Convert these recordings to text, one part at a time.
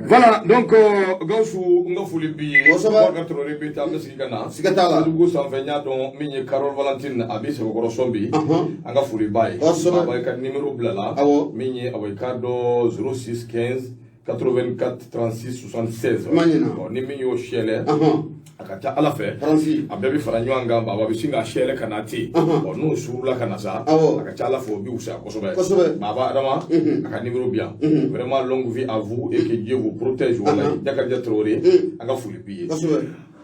Voilà, donc Gawusu, n ka foli b'i ye. Boubacar Traoré bɛ taa, an bɛ segin ka na. Siga t'a la. Kojugu sanfɛ, n y'a dɔn min ye Carole Valentine, a bɛ sɛbɛkɔrɔ sɔn bi. An ka foli b'a ye. A b'a ka numéro bila la. Min ye, awa, i k'a dɔn 06 15 84 36 76. Ma ɲinɛ. Bon, ni min y'o sɛlɛ, a ka ca Ala fɛ, Faransi. a bɛɛ bɛ fara ɲɔgɔn kan, baba bɛ sin k'a sɛlɛ ka na ten. Ɔ, n'o surula ka na sa, a ka ca Ala fɛ, o bɛ fisaya kosɛbɛ. Baba Adama, a ka numéro bi yan. Vraiment, longue vie à vous et que Dieu vous protège. Walayi, Jakarija Traoré, an ka foli b'i ye.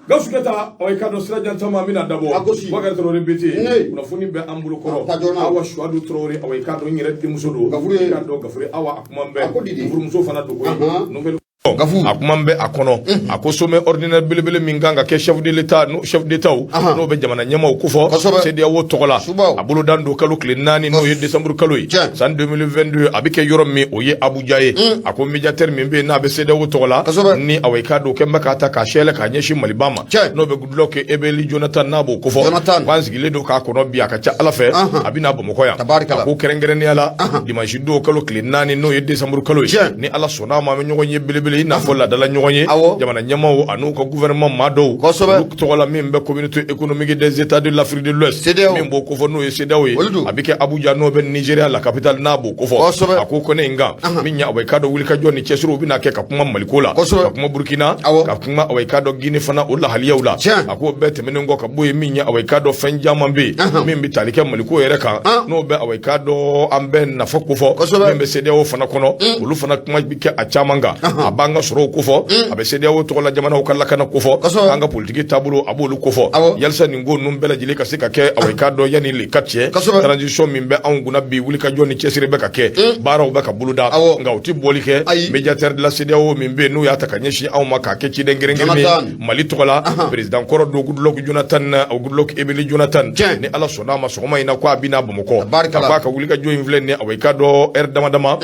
Gawusu Keta, ɔ, i ka dɔn sira jan caman bɛna dabɔ. A gosi. Boubacar Traoré BT. Ne. Kunnafoni bɛ an bolo kɔrɔ. Ta joona. Awa Suwadu Traoré, awa, i ka dɔn n yɛrɛ denmuso don. Gafuru ye. I ka dɔn Gafuru, awa, a kuma bɛɛ. A ko di di? Furumuso fana dogo ye. Nouvelle Gafu. A kuma bɛ a kɔnɔ, a ko sommet ordinaire belebele min kan ka kɛ chef de l'État, n'o chef d'État, n'o bɛ jamana ɲɛmaaw kofɔ CEDEAO tɔgɔ la, Subaw. a bolodan don kalo tile 4, n'o ye décembre kalo ye, san 2022, a bɛ kɛ yɔrɔ min, o ye Abuja ye. A ko médiateur min bɛ yen, n'a bɛ CEDEAO tɔgɔ la, ni awa, i k'a dɔn kɛn bɛ k'a ta k'a sɛlɛ k'a ɲɛsin Maliba ma, n'o bɛ Goodluck Ebele Jonathan, n'a b'o kofɔ. Jonathan. K'an sigilen don k'a kɔnɔ bi, a ka ca Ala fɛ, a bɛ na Bamakɔ yan. Tabarikala. A ko kɛrɛnkɛrɛnnenya la, dimanche don, kalo tile 4, n'o ye décembre kalo ye, ni Ala sɔnna a ma, an bɛ ɲɔgɔn ye belebele, i n'a fɔ laadala ɲɔgɔn ye, jamana ɲɛmaaw an'u ka gouvernement maa dɔw, olu tɔgɔ la, min bɛ Communauté économique des États de l'Afrique de l'Ouest, CEDEAO. min b'o kofɔ, n'o ye CEDEAO ye, Olu don. a bɛ kɛ Abuja, n'o bɛ Nigeria, la capitale, n'a b'o kofɔ. A ko kɔnɛ in kan min ye, awa, i k'a dɔn wulikajɔ ni cɛsiriw bɛna kɛ ka kuma Maliko la, ka kuma Burkina, ka kuma, awa, i k'a dɔn Guinée fana, o lahaliyaw la. A k'o bɛɛ tɛmɛnen kɔ ka bɔ yen, min ye, awa, i k'a dɔn fɛn caman bɛ yen min bɛ tali kɛ Maliko yɛrɛ kan, n'o bɛ, awa, i k'a dɔn an bɛɛ nafa kofɔ, min bɛ CEDEAO fana kɔnɔ, olu fana kuma bɛ kɛ a caman kan. A b'an ka sɔrɔw kofɔ, a bɛ CEDEAO tɔgɔ la jamanaw ka lakana kofɔ, an ka politiki taabolo, a b'olu kofɔ, yalisa nin ko ninnu bɛɛ lajɛlen ka se ka kɛ, awa, i k'a dɔn yanni le 4 cɛ. Transition min bɛ anw kunna bi, wulikajɔ ni cɛsiri bɛ ka kɛ, baaraw bɛ ka boloda, nka u ti bɔli kɛ. Médiateur de la CEDEAO min bɛ yen, n'u y'a ta ka ɲɛsin anw ma k'a kɛ ciden kɛrɛnkɛrɛnnen ye Jonathan. Mali tɔgɔ la, président kɔrɔ don Goodluck Jonathan, Goodluck Ebele Jonathan, ni Ala sɔnna a ma, sɔgɔma in na, ko a bɛna Bamakɔ. Tabarikala. A ko a ka wulikajɔ in filɛ nin ye, awa, i k'a dɔn heure dama dama,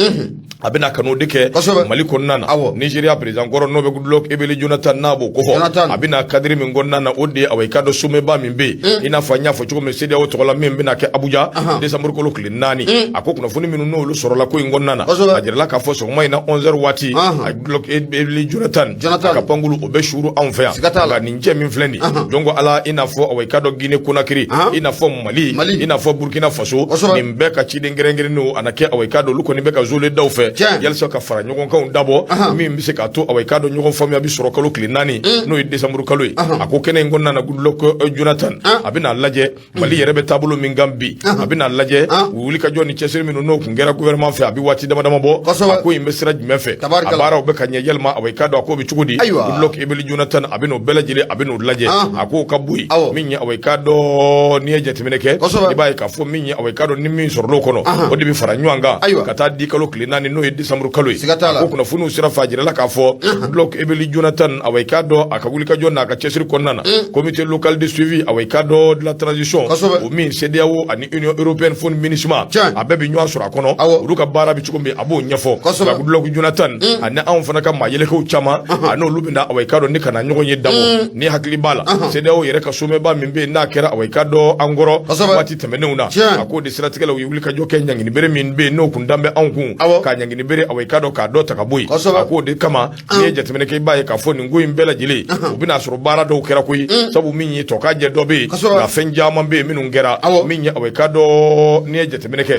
a bɛna ka n'o de kɛ Mali kɔnɔna na. Nigeria président kɔrɔ, n'o bɛ Goodluck Ebele Jonathan, n'a b'o kofɔ, Jonathan. a bɛna cadre min kɔnɔna na, o de ye, awa, i k'a dɔn sommet ba min bɛ yen, i n'a fɔ an y'a fɔ cogo min, CEDEAO tɔgɔ la, min bɛna kɛ Abuja décembre kalo tile 4. A ko kunnafoni minnu n'olu sɔrɔla ko in kɔnɔna na, a jirala k'a fɔ sɔgɔma in na 11h waati, a Goodluck Ebele Jonathan, Jonathan. a ka pankulu, o bɛ suuru anw fɛ yan. Siga t'a la. Nka nin cɛ min filɛ nin ye, jɔn ko Ala, i n'a fɔ, awa, i k'a dɔn Guinée Conakry, i n'a fɔ Mali, Mali. i n'a fɔ Burkina Faso, nin bɛɛ ka ciden kɛrɛnkɛrɛnnenw a na kɛ, awa, i k'a dɔn olu kɔni bɛ ka zole daw fɛ, yalisa ka fara ɲɔgɔn kanw dabɔ min bɛ se k'a to, awa, i k'a dɔn ɲɔgɔn faamuya bɛ sɔrɔ kalo tile 4, n'o ye décembre kalo ye. A ko kɛnɛ in kɔnɔna na, Goodluck Jonathan, a bɛna lajɛ Mali yɛrɛ bɛ taabolo min kan bi, a bɛna lajɛ u wulikajɔ ni cɛsiri minnu n'o tun kɛra gouvernement fɛ, a bɛ waati dama dama bɔ, a ko in bɛ sira jumɛn fɛ, a baaraw bɛ ka ɲɛ yalima, awa, i k'a dɔn a ko bɛ cogo di? Goodluck Ebele Jonathan, a bɛn'o bɛɛ lajɛlen, a bɛn'o lajɛ. A k'o ka bɔ yen, min ye, awa, i k'a dɔn n'i ye jateminɛ kɛ, i b'a ye k'a fɔ min ye, awa, i k'a dɔn ni min sɔrɔl'o kɔnɔ, o de bɛ fara ɲɔgɔn kan ka taa di kalo tile 4, n'o ye décembre kalo ye. Siga t'a la. A ko kunnafoniw sira fɛ, a jirala k'a fɔ Goodluck Ebele Jonathan, awa, i k'a dɔn a ka wulikajɔ n'a ka cɛsiri kɔnɔna na, comité local de suivi, awa, i k'a dɔn de la transition, o min CEDEAO ani Union européenne fo ni MINUSMA, a bɛɛ bɛ ɲɔgɔn sɔrɔ a kɔnɔ, olu ka baara bɛ cogo min, a b'o ɲɛfɔ. Nka Goodluck Jonathan ani anw fana ka maa yɛlɛkɛw caman, a n'olu bɛna, awa, i k'a dɔn ni ka na ɲɔgɔn ye dabɔ. Ni hakili b'a la, CEDEAO yɛrɛ ka sommet ba min bɛ yen, n'a kɛra, awa, i k'a dɔn an kɔrɔ waati tɛmɛnenw na, a k'o de siratigɛ la, u ye wulikajɔ kɛ, ɲangini bere min bɛ yen, n'o kun dan bɛ anw kun, ka ɲangini bere, awa, i k'a dɔn k'a dɔ ta ka bɔ yen. A k'o de kama, n'i ye jateminɛ kɛ, i b'a ye k'a fɔ nin ko in bɛɛ lajɛlen, u bɛna sɔrɔ baara dɔw kɛra koyi, sabu min ye tɔ k'a jɛ dɔ bɛ yen, nka fɛn caman bɛ yen minnu kɛra. Min ye, awa, i k'a dɔn n'i ye jateminɛ kɛ,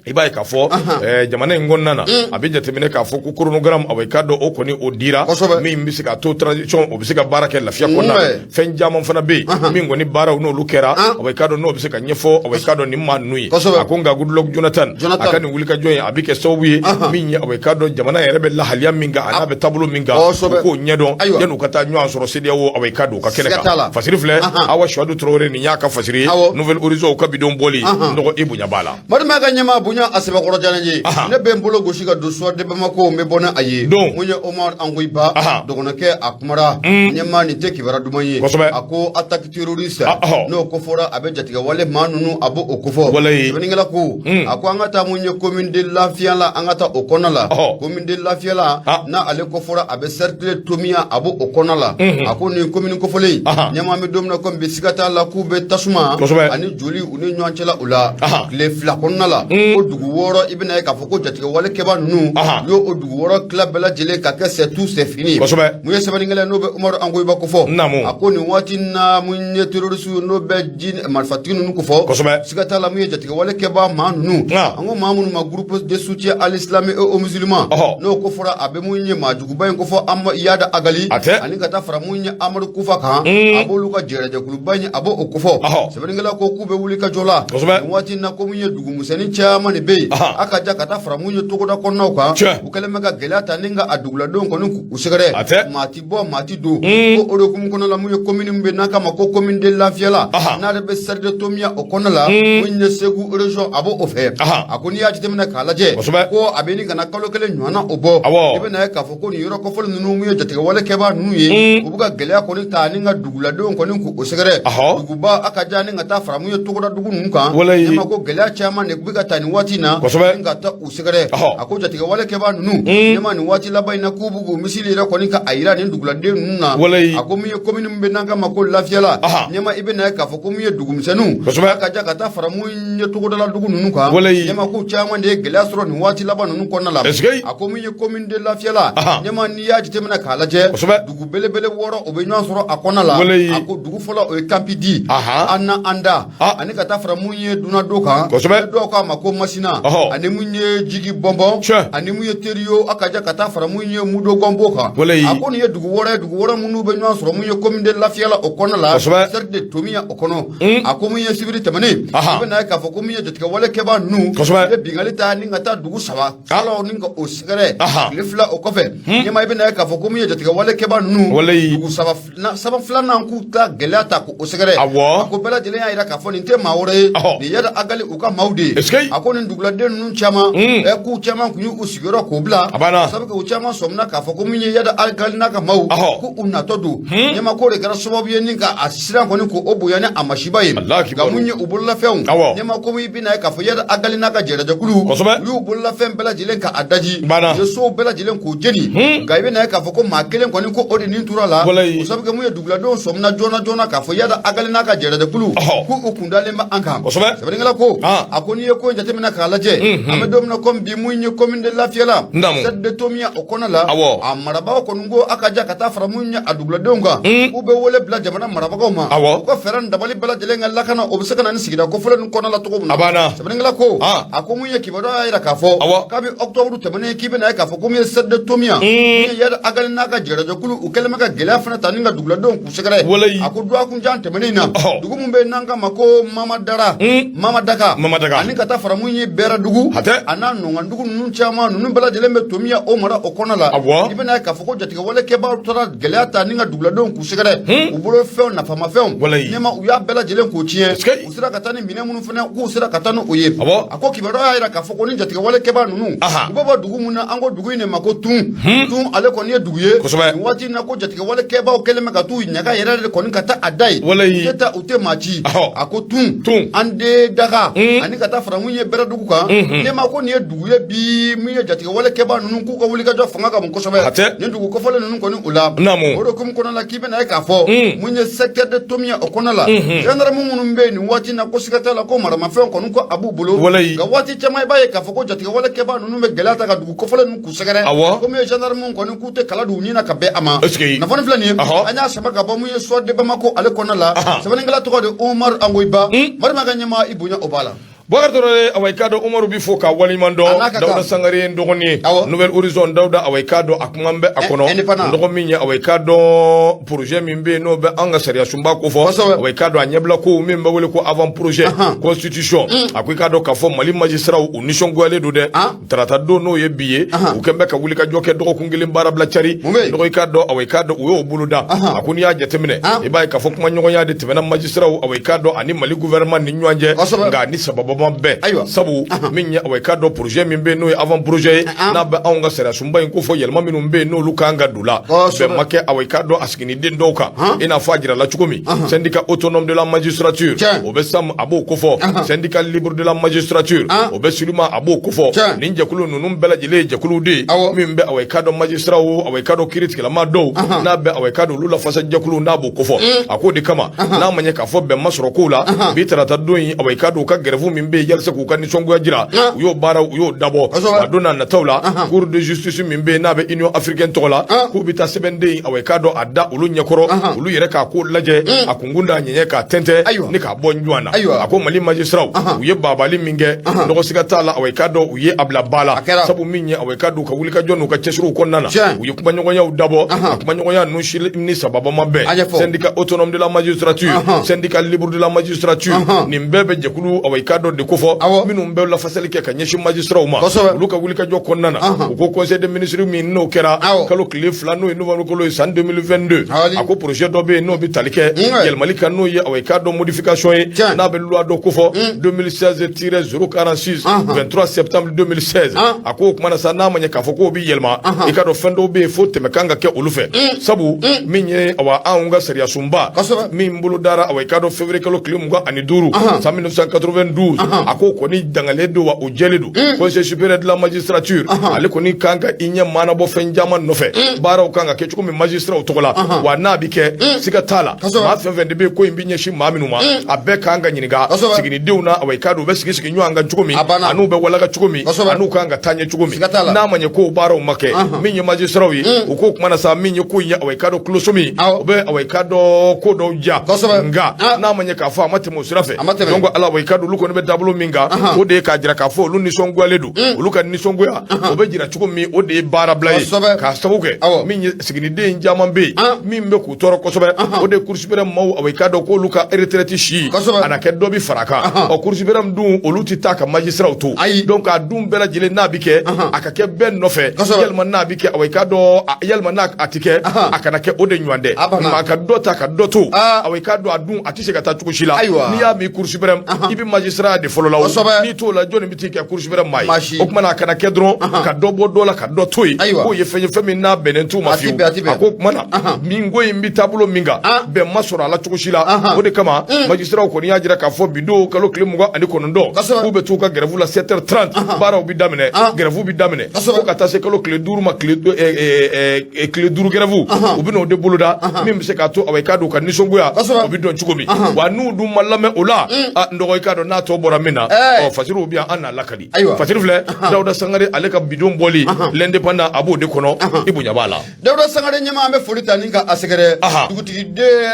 i b'a ye k'a fɔ jamana in kɔnɔna na, a bɛ jateminɛ k'a fɔ ko chronogramme, awa, i k'a dɔn o kɔni o dira, min bɛ se k'a to transition o bɛ se ka baara kɛ lafiya kɔnɔna na. Fɛn caman fana bɛ yen min kɔni baaraw n'olu kɛra, awa, i k'a dɔn n'o bɛ se ka ɲɛfɔ, awa, i k'a dɔn nin maa ninnu ye. A ko nka Goodluck Jonathan, a ka nin wulikajɔ in, a bɛ kɛ sababu ye min ye, awa, i k'a dɔn jamana yɛrɛ bɛ lahaliya min kan, a n'a bɛ taabolo min kan, u k'o ɲɛdɔn yan'u ka taa ɲɔgɔn sɔrɔ CEDEAO, awa, i k'a dɔn u ka kɛnɛ kan. Fasiri filɛ, Awa Suwadu Traoré, nin y'a ka fasiri ye, Nouvel Horizon ka bidon bɔli n dɔgɔ, i bonya b'a la. Madima ka ɲɛmaa bonya a sɛbɛkɔrɔ diyara n ye. Ne bɛ n bolo gosi ka don Soir de Bamako, n bɛ bɔ ni a ye. Don mun ye Omar Angoyiba dɔgɔnɔkɛ, a kumara ɲɛmaa, nin tɛ kibaruya duman ye. A ko attaque terroriste, n'o ko fɔra, a bɛ jatigɛwale maa ninnu, a b'o kofɔ. Walayi. Sɛbɛnnikɛla ko, a ko an ka taa mun ye commune de Lafiya la, an ka ka taa o kɔnɔna la, commune de Lafiyala, n'ale kofɔra a bɛ cercle Tominian, a b'o kɔnɔna la. A ko nin commune kofɔlen, ɲɛma, an bɛ don min na komi bi, siga t'a la k'u bɛ tasuma ani joli u ni ɲɔgɔn cɛla u la. Tile 2 kɔnɔna la, ko dugu 6, i bɛna ye k'a fɔ ko jatigɛwale kɛbaa ninnu u y'o dugu 6 tila bɛɛ lajɛlen ka kɛ c'est tout, c'est fini. Mun ye sɛbɛnnikɛla n'o bɛ Umaru Angoyiba kofɔ, a ko nin waati na, mun ye terroriste n'o bɛ ji marifatigi ninnu kofɔ, siga t'a la mun ye jatigɛwale kɛbaa maa ninnu, an ko maa minnu ma groupe de soutien à l'islam et aux musulmans, n'o ko fɔra a bɛ mun ye maajuguba in kofɔ Iyad Ag Ghali, ani ka taa fara mun ye Amadu Kufa kan, a b'olu ka jɛrɛjɛkuluba in, a b'o kofɔ. Sɛbɛnnikɛla ko k'u bɛ wuli ka jɔ la nin waati in na, ko mun ye dugumisɛnnin caman de bɛ yen, a ka ja ka taa fara mun ye togoda kɔnɔnaw kan, u kɛlen bɛ ka gɛlɛya ta ni ka a duguladenw kɔni k'u sɛgɛrɛ, maa ti bɔ, maa ti don. Ko o de hukumu kɔnɔna la, mun ye commune min bɛ n'an k'a ma ko commune de Lafiyala, n'ale bɛ cercle de Tominian o kɔnɔna la, mun ye Segu région, a b'o fɛ. A ko n'i y'a jateminɛ k'a lajɛ, ko a bɛ ni ka na kalo 1 ɲɔgɔnna o bɔ, i bɛna ye k'a fɔ ko nin yɔrɔ kofɔlen ninnu, mun ye jatigɛwale kɛbaa ninnu ye, u bɛ ka gɛlɛya kɔni ta ni ka duguladenw kɔni k'u sɛgɛrɛ, duguba a ka ja ni ka taa fara mun ye togoda dugu ninnu kan. Ɲɛma, ko gɛlɛya caman de bɛ ka ta nin waati in na ni ka taa u sɛgɛrɛ. A ko jatigɛwale kɛbaa ninnu, ɲɛma, nin waati laban in na, k'u b'u k'u misili yɛrɛ kɔni ka a yira nin duguladen ninnu na. A ko mun ye commune min bɛ n'an k'a ma ko Lafiyala, ɲɛma, i bɛna ye k'a fɔ ko mun ye dugumisɛnninw, a ka ja ka taa fara mun ye togodala dugu ninnu kan, ɲɛma, k'u caman de ye gɛlɛya sɔrɔ nin waati laban ninnu kɔnɔna la. A ko mun ye commune de Lafiyala, ɲɛma, n'i y'a jateminɛ k'a lajɛ, dugu belebele 6 o bɛ ɲɔgɔn sɔrɔ a kɔnɔna la. A ko dugu fɔlɔ, o ye Kanpidi, Ana Anda, ani ka taa fara mun ye Dunado kan, dɔw k'a ma ko Masina, ani mun ye Jigi Bɔnbɔn, ani mun ye Teriyo, a ka ja ka taa fara mun ye Mudo Gɔnbo kan. A ko nin ye dugu 6 ye, dugu 6 minnu bɛ ɲɔgɔn sɔrɔ mun ye commune de Lafiyala o kɔnɔna la, cercle de Tominian o kɔnɔ. A ko mun ye sibiri tɛmɛnen, i bɛna ye k'a fɔ ko mun ye jatigɛwale kɛbaa ninnu ye binkanni ta ni ka taa dugu 3 fɔlɔ ni ka o sɛgɛrɛ. Tile 2 o kɔfɛ, ɲɛma, i bɛna ye k'a fɔ ko mun ye jatigɛwale kɛbaa ninnu, dugu 3 filanan, k'u ta gɛlɛya ta k'o sɛgɛrɛ. A ko bɛɛ lajɛlen y'a jira k'a fɔ nin tɛ maa wɛrɛ ye, nin Iyad Ag Ghali u ka maaw de ye. A ko nin duguladen ninnu caman, k'u caman tun y'u sigiyɔrɔ k'o bila, sabu u caman sɔmina k'a fɔ ko min ye Iyad Ag Ghali n'a ka maaw, k'u natɔ don. Ɲɛma, k'o de kɛra sababu ye ni ka a siran kɔni k'o bonya ni a masiba ye. Nka mun ye u bololafɛnw, ɲɛma, ko i bɛna ye k'a fɔ Iyad Ag Ghali n'a ka jɛrɛjɛkulu, u y'u bololafɛn bɛɛ lajɛlen ka a daji, u ye sow bɛɛ lajɛlen k'o jeni. Nka i bɛna ye k'a fɔ ko maa kelen kɔni, ko o de nin tora la, o sabu kɛ mun ye duguladenw sɔmina joona joona k'a fɔ Iyad Ag Ghali n'a ka jɛrɛjɛkulu, k'u kun dalen bɛ an kan. Sɛbɛnnikɛla ko, a ko n'i ye ko in jateminɛ k'a lajɛ, an bɛ don min na komi bi, mun ye commune de Lafiyala, cercle de Tominian o kɔnɔ la, a marabagaw kɔni ko a ka ja ka taa fara mun ye a duguladenw kan, k'u bɛ wele bila jamana marabagaw ma, u ka fɛɛrɛ ni dabali bɛɛ lajɛlen ka lakana, o bɛ se ka na ni sigida kofɔlen ninnu kɔnɔ la cogo min na. Sɛbɛnnikɛla ko, a ko mun ye kibaruya y'a jira k'a fɔ kabi octobre tɛmɛnen, k'i bɛna ye k'a fɔ ko mun ye cercle de Tominian, mun ye Iyad Ag Ghali n'a ka jɛrɛjɛkulu, u kɛlen bɛ ka gɛlɛya fana ta ni ka duguladenw k'u sɛgɛrɛ. A ko dɔgɔkun jan tɛmɛnen na, dugu min bɛ yen n'an k'a ma ko Mamadara, Mamadaka, ani ka taa fara mun ye Bɛrɛdugu a n'a nɔngandugu ninnu caman ninnu bɛɛ lajɛlen bɛ Tominian o mara o kɔnɔ la, i bɛna ye k'a fɔ ko jatigɛwale kɛbaaw taara gɛlɛya ta ni ka duguladenw k'u sɛgɛrɛ, u bolo fɛnw, nafamafɛnw, ɲɛma, u y'a bɛɛ lajɛlen k'o tiɲɛ. U sera ka taa ni minɛn minnu fana, k'u sera ka taa ni o ye. A ko kibaruya y'a jira k'a fɔ ko ni jatigɛwale kɛbaa ninnu, u bɛ bɔ dugu min na, an ko dugu in de ma ko Tun. Tun, ale kɔni ye dugu ye nin waati in na ko jatigɛwale kɛbaaw kɛlen bɛ ka t'u ɲaga yɛrɛ de kɔni ka taa a da yen, u tɛ taa, u tɛ maa ci. A ko Tun an de daga, ani ka taa fara mun ye Bɛrɛdugu kan, ɲɛma, ko nin ye dugu ye bi min ye jatigɛwale kɛbaa ninnu k'u ka wulikajɔ fanga ka bon kosɛbɛ nin dugu kofɔlen ninnu kɔni o la. O de hukumu kɔnɔ la, k'i bɛna ye k'a fɔ mun ye secteur de Tominian o kɔnɔ la, gendarme minnu bɛ yen nin waati in na, ko siga t'a la ko maramafɛnw kɔni ko a b'u bolo. Nka waati caman, i b'a ye k'a fɔ ko jatigɛwale kɛbaa ninnu bɛ gɛlɛya ta ka dugu kofɔlen ninnu k'u sɛgɛrɛ, ko min ye gendarme kɔni k'u tɛ kala don u ɲin na ka bɛn a ma. Kunnafoni filɛ nin ye, an y'a sama ka bɔ mun ye Soir de Bamako ale kɔnɔ la. Sɛbɛnnikɛla tɔgɔ de Umaru Angoyiba. Marima ka ɲɛmaa, i bonya o b'a la. Bɔkari Tarawele, awa, i k'a dɔn Umaru bi fo ka waleɲuman dɔn. Dawuda Sangare ye n dɔgɔnin ye. Nouvel Horizon Dawuda, awa, i k'a dɔn a kuma bɛ a kɔnɔ dɔgɔ min ye, awa, i k'a dɔn projet min bɛ yen n'o bɛ an ka sariya sunba ko fɔ, awa, i k'a dɔn a ɲɛbila ko min bɛ wele ko avant projet constitution. A ko i k'a dɔn k'a fɔ Mali magistrat u nisɔngoyalen don dɛ. Tarata don, n'o ye bi ye, u kɛn bɛ ka wuli ka jɔ kɛ, dɔgɔkun kelen baara bila cari dɔgɔ. I k'a dɔn, awa, i k'a dɔn u y'o bolo da. A ko n'i y'a jateminɛ, i b'a ye k'a fɔ kuma ɲɔgɔnya de tɛmɛna magistrat, awa, i k'a dɔn ani Mali gouvernement ni ɲɔgɔn cɛ, nka ni sababa sababa bɛn. Ayiwa. Sabu min ye, awa, i k'a dɔn, projet min bɛ yen, n'o ye avant projet ye, n'a bɛ anw ka sariyasunba in ko fɔ, yɛlɛma minnu bɛ yen, n'olu kan ka don la, bɛn ma kɛ, awa, i k'a dɔn, a siginiden dɔw kan, i n'a fɔ a jirala cogo min, Syndicat autonome de la magistrature, o bɛ SAM, a b'o kofɔ, Syndicat libre de la magistrature, o bɛ SYLIMA, a b'o kofɔ. Nin jɛkulu ninnu bɛɛ lajɛlen ye jɛkuluw de ye min bɛ, awa, i k'a dɔn, magistrat, awa, i k'a dɔn, kiiritigɛlama dɔw, n'a bɛ, awa, i k'a dɔn, olu lafasa jɛkulu, n'a b'o kofɔ. A k'o de kama, n'a ma ɲɛ k'a fɔ bɛn ma sɔrɔ kow la, bi tarata don in, awa, i k'a dɔn, u ka grève min bɛ yen yalisa k'u ka nisɔngoya jira, u y'o baara, u y'o dabɔ. A don n'a nataw la, Cour de justice min bɛ yen, n'a bɛ Union africaine tɔgɔ la, k'u bɛ taa sɛbɛnden, awa, i k'a dɔn, a da olu ɲɛkɔrɔ, olu yɛrɛ k'a ko lajɛ, a kunkun d'a ɲɛɲɛ, k'a tɛntɛn ni k'a bɔ ɲɔgɔn na. A ko Mali magistrats, u ye babali min kɛ, nɔgɔ siga t'a la, awa, i k'a dɔn, u ye a bila ba la. Sabu min ye, awa, i k'a dɔn, u ka wulikajɔ n'u ka cɛsiriw kɔnɔna na, u ye kumaɲɔgɔnyaw dabɔ, a kumaɲɔgɔnya ninnu si ni sababa ma bɛn. Syndicat autonome de la magistrature, Syndicat libre de la magistrature, nin bɛɛ bɛ jɛkulu, awa, i k'a dɔn, de kofɔ, minnu bɛ lafasali kɛ ka ɲɛsin magistrats ma. Olu ka wulikajɔ kɔnɔna na, u ko conseil des ministres min n'o kɛra kalo tile 2, n'o ye novembre kalo ye, san 2022, a ko projet dɔ bɛ yen, n'o bɛ tali kɛ yɛlɛmali kan, n'o ye, awa, i k'a dɔn, modification ye, n'a bɛ loi dɔ kofɔ, 2016-046, 23 septembre 2016. A ko o kuma na sa, n'a ma ɲɛ k'a fɔ k'o bɛ yɛlɛma, i k'a dɔn, fɛn dɔw bɛ yen fo tɛmɛ kan ka kɛ olu fɛ. Sabu min ye, awa, anw ka sariyasunba min bolo dara, awa, i k'a dɔn, février kalo tile 25 san 1992, a ko kɔni dangalen don, wa o jɛlen don. Conseil supérieur de la magistrature, ale kɔni kan ka i ɲɛ maanabɔ fɛn caman nɔfɛ, baaraw kan ka kɛ cogo min magistraw tɔgɔ la, wa n'a bɛ kɛ, siga t'a la, maa fɛn fɛn de bɛ ko in bɛ ɲɛsin maa minnu ma, a bɛɛ kan ka ɲininka siginidenw na, awa, i k'a dɔn, u bɛ sigi sigi ɲɔgɔn kan cogo min, an'u bɛ walaga cogo min, an'u kan ka taa ɲɛ cogo min. N'a ma ɲɛ k'o baaraw ma kɛ, min ye magistraw ye, u k'o kuma na sa, min ye ko in ye, awa, i k'a dɔn, kuloso min o bɛ, awa, i k'a dɔn, ko dɔw ja. Nka n'a ma ɲɛ k'a fɔ a ma tɛmɛ o sira fɛ, donc ala, awa, i k'a dɔn, olu kɔni bɛ taabolo min kan, o de ye k'a jira k'a fɔ olu nisɔngoyalen don. Olu ka nisɔngoya, o bɛ jira cogo min, o de ye baarabila ye, k'a sababu kɛ min ye, siginiden caman bɛ yen min bɛ k'u tɔɔrɔ kosɛbɛ, o de ye Cour suprême maaw, awa, i k'a dɔn, k'olu ka retraite si a na kɛ dɔ bi fara kan. Ɔ, Cour suprême dun, olu tɛ taa ka magistraw to. Donc a dun bɛɛ lajɛlen, n'a bɛ kɛ, a ka kɛ bɛɛ nɔfɛ, yalima n'a bɛ kɛ, awa, i k'a dɔn, yalima n'a a tɛ kɛ, a kana kɛ o de ɲɔgɔn dɛ, maa ka dɔ ta ka dɔ to, awa, i k'a dɔn, a dun a tɛ se ka taa cogo si la. N'i y'a min Cour suprême, i bɛ magistrat de fɔlɔ la, o n'i t'o la, jɔnni bɛ t'i kɛ Cour suprême maa ye? O tuma na, a kana kɛ dɔrɔn ka dɔ bɔ dɔ la ka dɔ to yen, k'o ye fɛn ye, fɛn min n'a bɛnnen t'u ma fiyewu. A ko o tuma na, min ko in bɛ taabolo min kan, bɛn ma sɔrɔ a la cogo si la. O de kama, magistraw kɔni y'a jira k'a fɔ bi don kalo tile 29, k'u bɛ t'u ka grève la, 7h30 baaraw bɛ daminɛ, grève bɛ daminɛ fo ka taa se kalo tile 5 ma. Tile 5 grève, u bɛ n'o de boloda, min bɛ se k'a to, awa, i k'a dɔn, u ka nisɔngoya, o bɛ dɔn cogo min. Wa n'u dun ma lamɛn o la, n dɔgɔ, i k'a dɔn, n'a tɔ bɔra min na, ɔ, Fasiriw bɛ yan, an n'a lakali. Fasiri filɛ, Dawuda Sangare, ale ka bidon bɔli L'Indépendant, a b'o de kɔnɔ, i bonya b'a la. Dawuda Sangare ɲɛma, an bɛ foli ta ni ka a sɛgɛrɛ. Dugutigi den,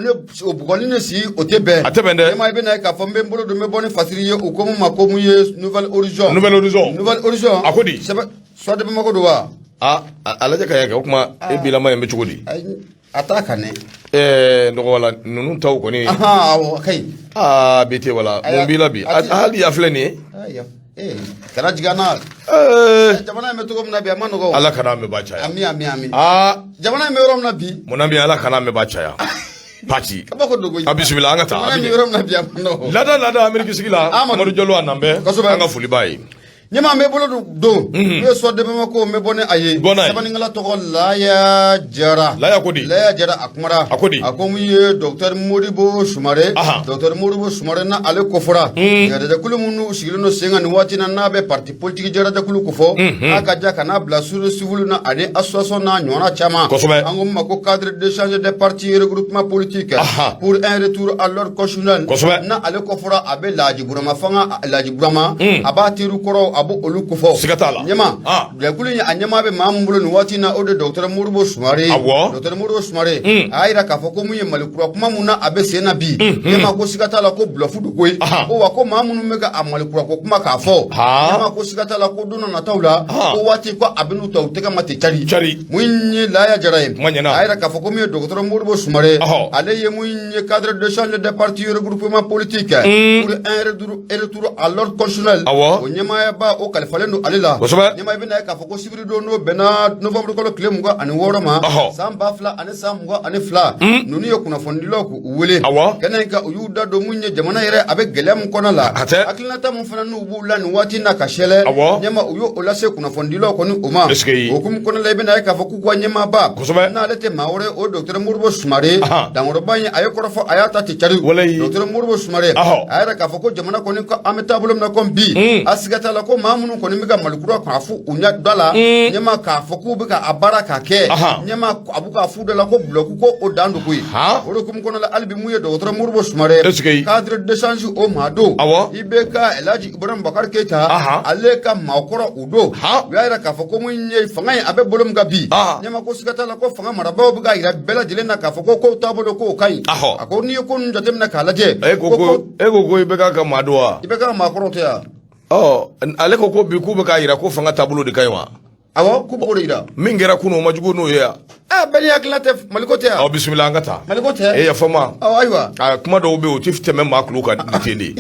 ne o bugɔli ni si, o tɛ bɛn. A tɛ bɛn dɛ. Ɲɛma, i bɛna ye k'a fɔ n bɛ n bolo don, n bɛ bɔ ni Fasiri ye, u ko mun ma ko mun ye Nouvel Horizon. Nouvel Horizon. Nouvel Horizon. A ko di? Sɛbɛn soit de Bamako don wa? Aa, a lajɛ ka y'a kɛ, o kuma e bilama in bɛ cogo di? A t'a kan dɛ. Ɛɛ, dɔgɔ, wala ninnu taw kɔni. Awɔ, a ka ɲi. Aa, bi tɛ wala mun b'i la bi? Hali a filɛ nin ye. Ee, kana jigin an na. Jamana in bɛ cogo min na bi, a ma nɔgɔ. Ala kana mɛn ba caya. Ami, ami, ami. Aa. Jamana in bɛ yɔrɔ min na bi. Munna bi, Ala kana mɛn ba caya. Pati. Kabako don koyi. A bisimila, an ka taa. Jamana in bɛ yɔrɔ min na bi, a ma nɔgɔ. Lada lada Ameriki sigi la. Amadu Jalo, a nan bɛɛ. An ka foli b'a ye. Ɲɛma, n bɛ bolo don n'o ye Soir de Bamako, n bɛ bɔ ni a ye. Bɔ n'a ye. Sɛbɛnnikɛla tɔgɔ Laya Jara. Laya ko di? Laya Jara, a kumara. A ko di? A ko mun ye docteur Modibo Sumare. Docteur Modibo Sumare, na ale kofɔra. Jɛrɛjɛkulu minnu sigilen don sen kan nin waati na, n'a bɛ parti politique jɛrɛjɛkulu kofɔ. A ka ja ka n'a bila société civile na ani association n'a ɲɔgɔnna caman. An ko min ma ko cadre d'échange des partis, regroupement politique pour un retour à l'ordre constitutionnel. Na ale kofɔra, a bɛ Laji Burama fanga, Laji Burama, a b'a teri kɔrɔw, a b'o olu kofɔ. Siga t'a la. Ɲɛma, jɛkulu in, a ɲɛmaa bɛ maa min bolo nin waati in na, o de docteur Modibo Sumare. Docteur Modibo Sumare, a y'a jira k'a fɔ ko mun ye Mali kura kuma mun na, a bɛ sen na bi. Ɲɛma ko siga t'a la ko bluff don koyi. Ko wa ko maa minnu bɛ ka a Mali kura ko kuma k'a fɔ. Ɲɛma ko siga t'a la ko don dɔ nataw la, ko waati ko a bɛ n'u ta u tɛgɛ ma ten cari. Cari. Mun ye Laya Jara ye. Kuma ɲɛna. A y'a jira k'a fɔ ko mun ye docteur Modibo Sumare. Ale ye mun ye cadre d'échange des partis, regroupement politique pour un retour à l'ordre constitutionnel. O ɲɛmaayaba. ɲɛmaaba o kalifalen don ale la. Ɲɛma, i bɛna ye k'a fɔ ko sibiridon, n'o bɛnna novembre kalo tile 26 ma, san 2022, ninnu ye kunnafonidilaw k'u wele kɛnɛ in kan. U y'u da don mun ye jamana yɛrɛ a bɛ gɛlɛya min kɔnɔ la, hakilinata mun fana n'u b'u la nin waati in na ka sɛlɛ. Ɲɛma, u y'o lase kunnafonidilaw kɔni o ma. O hukumu kɔnɔ la, i bɛna ye k'a fɔ k'u ka ɲɛmaaba, n'ale tɛ maa wɛrɛ, o docteur Modibo Sumare, dankɔrɔba in, a ye kɔrɔfɔ, a y'a ta ten cari. Docteur Modibo Sumare, a yɛrɛ k'a fɔ ko jamana kɔni ko an bɛ taabolo min na komi bi, a siga t'a la ko maa minnu kɔni bɛ ka Mali kura k'a fɔ u ɲɛ da la, ɲɛma, k'a fɔ k'u bɛ ka a baara k'a kɛ, ɲɛma, a bɛ k'a f'u da la ko bluff ko o dan don koyi. O de hukumu kɔnɔ la, hali bi mun ye dɔgɔtɔrɔ Modibo Sumare, cadre d'échange o maa don, IBK Elhaji Ibrahim Bakari Keyita, ale ka maakɔrɔ u don. U y'a yira k'a fɔ ko mun ye fanga ye a bɛ bolo min kan bi, ɲɛma, ko siga t'a la ko fanga marabaaw bɛ k'a yira bɛɛ lajɛlen na k'a fɔ ko kow taabolo k'o ka ɲi. A ko n'i ye ko ninnu jateminɛ k'a lajɛ. E ko IBK ka maa don wa? IBK ka maakɔrɔ tɛ yan. Ɔ, ale ko bi k'u bɛ k'a yira ko fanga taabolo de ka ɲi wa? Awɔ, k'u b'o de yira. Min kɛra kunun, o ma jugu n'o ye yan. Ɛ, bɛɛ n'i hakilina tɛ, Maliko tɛ yan. Ɔ, bisimila, an ka taa. Maliko tɛ. E, yafa ma. Ɔ, ayiwa. A kuma dɔw bɛ yen, o tɛ tɛmɛ maa tulo kan ni ten de.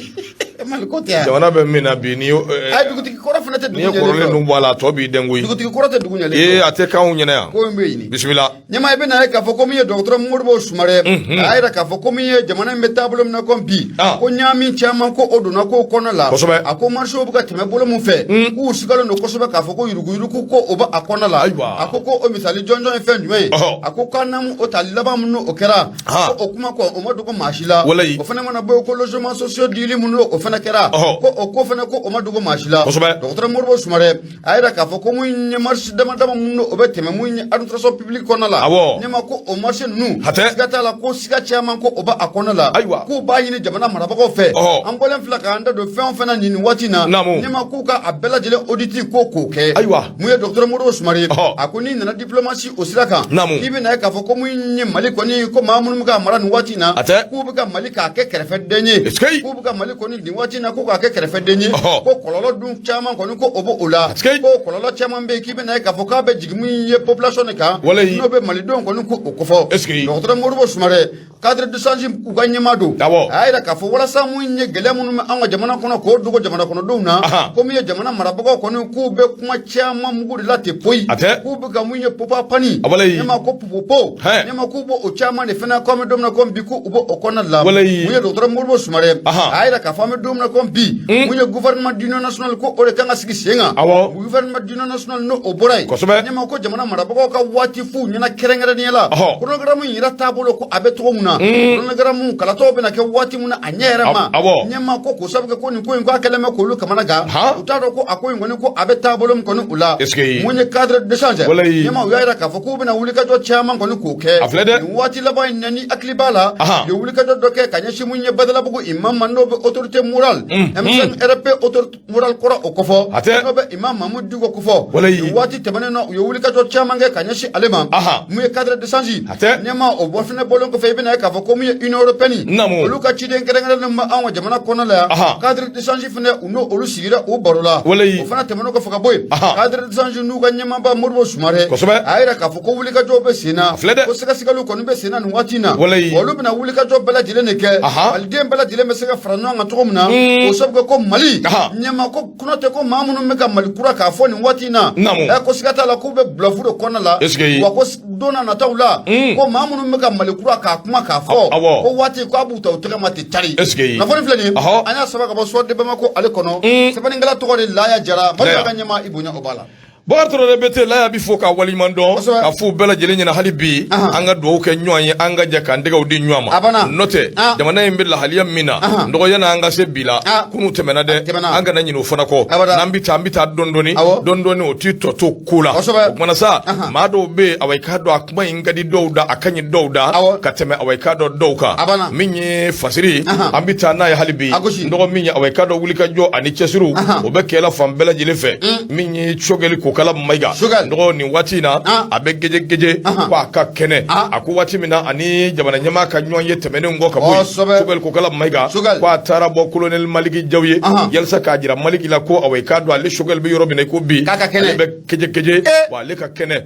Maliko tɛ yan. Jamana bɛ min na bi, ni Ayi, dugutigi kɔrɔ fana tɛ dugu n'i ye ɲɛlen. Kɔrɔlen ninnu bɔ a la, a tɔ b'i dɛn koyi. Dugutigi kɔrɔ tɛ dugu ɲɛlen. Ee, a tɛ k'anw ɲɛna yan. Ko in bɛ yen. Bisimila. Ɲɛma, i bɛna ye k'a fɔ ko min ye dɔgɔtɔrɔ Modibo Sumare, a y'a yira k'a fɔ ko min ye jamana in bɛ taabolo min na komi bi, ko ɲaami caman ko o donna kow kɔnɔ la. A ko marchéw bɛ ka tɛmɛ bolo min fɛ, k'u sigalen don kosɛbɛ k'a fɔ ko yuruguyurugu ko o bɛ a kɔnɔ la. A ko o misali jɔnjɔn ye fɛn jumɛn ye? A ko k'an o tali laban minnu o kɛra, ko o kuma kɔ o ma dogo maa si la. O fana mana bɔ yen, ko logement sociaux dili minnu o fana kɛra, ko o ko fana ko o ma dogo maa si la. Dɔgɔtɔrɔ Modibo Sumare a yira k'a fɔ ko mun ye marché dama dama minnu o bɛ tɛmɛ mun ye administration publique kɔnɔna la, ɲɛma, ko o marché ninnu, siga t'a la ko siga caman ko o bɛ a kɔnɔ la, k'u b'a ɲini jamana marabagaw fɛ. An bɔlen filɛ k'an da don fɛn o fɛn na nin waati in na, ɲɛma, k'u ka a bɛɛ lajɛlen audit ko k'o kɛ. Mun ye docteur Modibo Sumare, a ko n'i nana diplomatie o sira kan, k'i bɛna ye k'a fɔ ko mun ye Mali kɔni, ko maa minnu bɛ ka mara nin waati in na, k'u bɛ ka Mali k'a kɛ kɛrɛfɛden ye, k'u bɛ ka Mali kɔni nin waati in na ko k'a kɛ kɛrɛfɛden ye, ko kɔlɔlɔ dun caman kɔni ko o b'o o la, ko kɔlɔlɔ caman bɛ yen k'i bɛna ye k'a fɔ k'a bɛ jigin mun ye population de kan, n'o bɛ malidenw kɔni ko o kofɔ. Dɔgɔtɔrɔ Modibo Sumare, cadre d'échange u ka ɲɛmaa don, a y'a yira k'a fɔ walasa mun ye gɛlɛya minnu bɛ an ka jamana kɔnɔ k'o dogo jamana kɔnɔdenw na, ko min ye jamana marabagaw kɔni k'u bɛ kuma caman mugu de la ten poyi, k'u bɛ ka mun ye popapani, ɲɛma, ko popopo, ɲɛma, k'u b'o o caman de fana, ko an bɛ don min na komi bi, k'u b'o o kɔnɔna la. Mun ye dɔgɔtɔrɔ Modibo Sumare, a y'a yira k'a fɔ an bɛ don min na komi bi, mun ye gouvernement d'union nationale ko o de kan ka sigi sen kan. Gouvernement d'union nationale, n'o o bɔra yen, ɲɛma, ko jamana marabagaw ka waati f'u ɲɛna kɛrɛnkɛrɛnnenya la, chronogramme in yɛrɛ taabolo ko a bɛ cogo min na, chronogramme kalataw bɛna kɛ waati min na a ɲɛ yɛrɛ ma. Ɲɛma, ko k'o sabu kɛ ko nin ko in ko a kɛlen bɛ k'olu kamana gan, u t'a dɔn ko a ko in kɔni ko a bɛ taabolo min kɔni u la. Mun ye cadre d'échange, ɲɛma, u y'a yira k'a fɔ k'u bɛna wulikajɔ caman kɔni k'o kɛ nin waati laban in na. Ni hakili b'a la, u ye wulikajɔ dɔ kɛ ka ɲɛsin mun ye Badalabugu imam ma, n'o bɛ autorité morale M5 RP autorité morale kɔrɔ o kofɔ, n'o bɛ imam Mahmoud Dicko kofɔ. Nin waati tɛmɛnen na, u ye wulikajɔ caman kɛ ka ɲɛsin ale ma. Mun ye cadre d'échange, ɲɛma, o bɔ fɛnɛ bɔlen kɔfɛ, i bɛna ye k'a fɔ ko mun ye Union européenne, olu ka ciden kɛrɛnkɛrɛnnen bɛ anw ka jamana kɔnɔ la yan, cadre d'échange fɛnɛ u n'o olu sigira u baro la. O fana tɛmɛnen kɔfɛ ka bɔ yen, cadre d'échange n'u ka ɲɛmaaba Modibo Sumare, a y'a yira k'a fɔ ko wulikajɔw bɛ sen na, ko sɛgɛsɛgɛliw kɔni bɛ sen na nin waati in na. Olu bɛna wulikajɔ bɛɛ lajɛlen de kɛ, maliden bɛɛ lajɛlen bɛ se ka fara ɲɔgɔn kan cogo min na, o sabu kɛ ko Mali, ɲɛma, ko kunɔ tɛ ko maa minnu bɛ ka Mali kura k'a fɔ nin waati in na, ɛ, ko siga t'a la k'u bɛ bluff de kɔnɔna la. Wa ko don na nataw la, ko maa minnu bɛ ka Mali kura k'a kuma k'a fɔ, ko waati ko a b'u ta u tɛgɛ ma ten cari. Kunnafoni filɛ nin ye, an y'a sɛbɛn ka bɔ Soir de Bamako ale kɔnɔ. Sɛbɛnnikɛla tɔgɔ de Laya Jara. Mali ka ɲɛmaa, i bonya o b'a la. Bakari Togola BT, Laya bi fo k'a waleɲuman dɔn, ka f'u bɛɛ lajɛlen ɲɛna. Hali bi an ka dugawu kɛ ɲɔgɔn ye, an ka jɛ k'an tɛgɛw di ɲɔgɔn ma. N'o tɛ, jamana in bɛ lahaliya min na, dɔgɔ, yanni an ka se bi la, kunu tɛmɛna dɛ, an kana ɲinɛ o fana kɔ. N'an bɛ taa, an bɛ taa dɔɔni dɔɔni dɔɔni dɔɔni, o t'i tɔ to ko la. O kumana sa, maa dɔw bɛ yen, awa, i k'a dɔn a kuma in ka di dɔw da, a ka ɲi dɔw da ka tɛmɛ, awa, i k'a dɔn dɔw kan. Min ye fasiri, an bɛ taa n'a ye hali bi, dɔgɔ, min ye, awa, i k'a dɔn wulikajɔ ani cɛsiriw, o bɛ kɛla fan bɛɛ lajɛlen fɛ. Min ye Choguel Kokalla Maïga, dɔgɔ, nin waati in na a bɛ gejegeje ko a ka kɛnɛ. A ko waati min na ani jamana ɲɛmaa ka ɲɔgɔn ye tɛmɛnen kɔ ka bɔ yen, Choguel Kokalla Maïga ko a taara bɔ colonel Maliki Jaw ye, yalisa k'a jira Maliki la ko awa, i k'a dɔn ale Choguel bɛ yɔrɔ min na i ko bi, ale bɛ gejegeje wa ale ka kɛnɛ.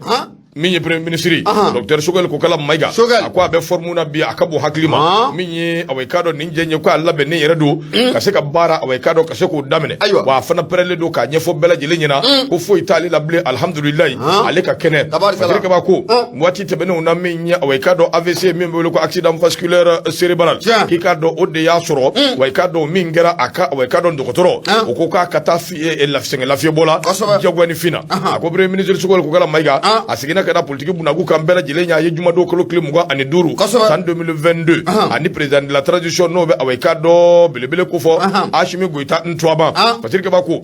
Min ye premier ministre docteur Choguel Kokala Maïga, a ko a bɛ forme na bi, a ka bon hakili ma. Min ye, awa, i k'a dɔn nin jɛ ye ko a labɛnnen yɛrɛ don ka se ka baara, awa, i k'a dɔn ka se k'o daminɛ. Wa a fana pɛrɛlen don k'a ɲɛfɔ bɛɛ lajɛlen ɲɛna ko foyi t'ale la bilen, alihamudulilayi, ale ka kɛnɛ. Fasiri Kaba ko waati tɛmɛnenw na, min ye, awa, i k'a dɔn AVC min bɛ wele ko accident vasculaire cérébral, k'i k'a dɔn o de y'a sɔrɔ. Wa i k'a dɔn min kɛra a ka, awa, i k'a dɔn dɔgɔtɔrɔ o ko k'a ka taa sɛgɛn lafiɲɛbɔ la diyagoya ni fin na. A ko premier ministre Choguel Kokala Maïga, a seginna ka na politiki bunakun kan, bɛɛ lajɛlen y'a ye jumadon kalo tile 25 san 2022, ani président de la transition n'o bɛ, awa, i k'a dɔn belebele ko fɔ Assimi Goïta Ntouaba. Fasiri Kaba ko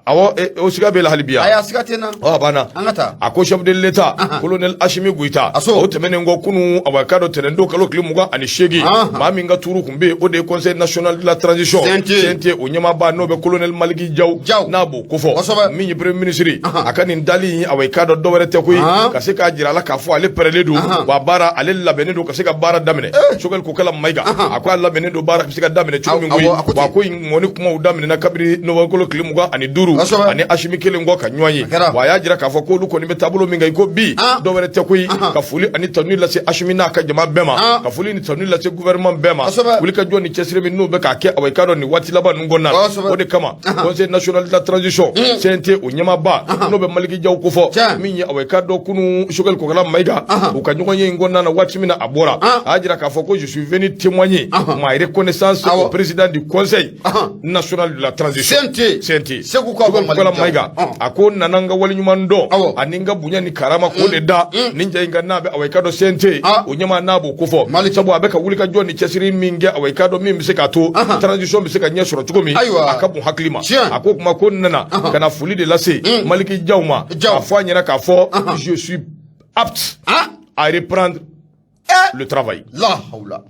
awɔ, o siga bɛ la hali bi. A siga tɛ n na. Ɔ, a banna. An ka taa. A ko chef de l'État colonel Assimi Goïta, o tɛmɛnen kɔ kunun, awa, i k'a dɔn tɛnɛndon kalo tile 28, maa min ka turu tun bɛ yen, o de ye conseil national de la transition CNT o ɲɛmaaba n'o bɛ colonel Malick Diaw n'a b'o kofɔ. Min ye premier ministre, a ka nin dali in, awa, i k'a dɔn dɔwɛrɛ tɛ koyi, ka se k'a jira a la k'a fɔ ale pɛrɛlen don, wa baara, ale labɛnnen don ka se ka baara daminɛ. Choguel Kokala Maïga, a ko a labɛnnen don, baara bɛ se ka daminɛ cogo min koyi. Wa ko in mɔni kumaw daminɛna kabini novembre kalo tile 25 ani Assimi kelen kɔ ka ɲɔgɔn ye. Wa a y'a jira k'a fɔ k'olu kɔni bɛ taabolo min kan i ko bi, dɔwɛrɛ tɛ koyi, ka foli ani tanuni lase Assimi n'a ka jama bɛɛ ma, ka foli ni tanuni lase gouvernement bɛɛ ma, wulikajɔ ni cɛsiri min n'u bɛ k'a kɛ, awa, i k'a dɔn nin waati laban ninnu kɔnɔna na. O de kama conseil national de la transition CNT o ɲɛmaaba n'o bɛ Malick Diaw kofɔ, min ye, awa, i k'a dɔn kunun Choguel Kokala Maïga u ka ɲɔgɔn ye in kɔnɔna na, waati min na a bɔra, a y'a jira k'a fɔ ko je suis venu témoigner ma reconnaissance au président du conseil national de la transition CNT. CNT. Segu ka Choguel Kokala Maïga, a ko n nana n ka waleɲuman dɔn ani n ka bonya ni karama k'o de da nin ja in kan n'a bɛ, awa, i k'a dɔn CNT o ɲɛmaa n'a b'o kofɔ, sabu a bɛ ka wulikajɔ ni cɛsiri min kɛ, awa, i k'a dɔn min bɛ se k'a to transition bɛ se ka ɲɛ sɔrɔ cogo min, a ka bon hakili ma. A ko kuma ko n nana ka na foli de lase Malick Diaw ma, k'a fɔ a ɲɛna k'a fɔ je suis apte à reprendre le travail. La hawla,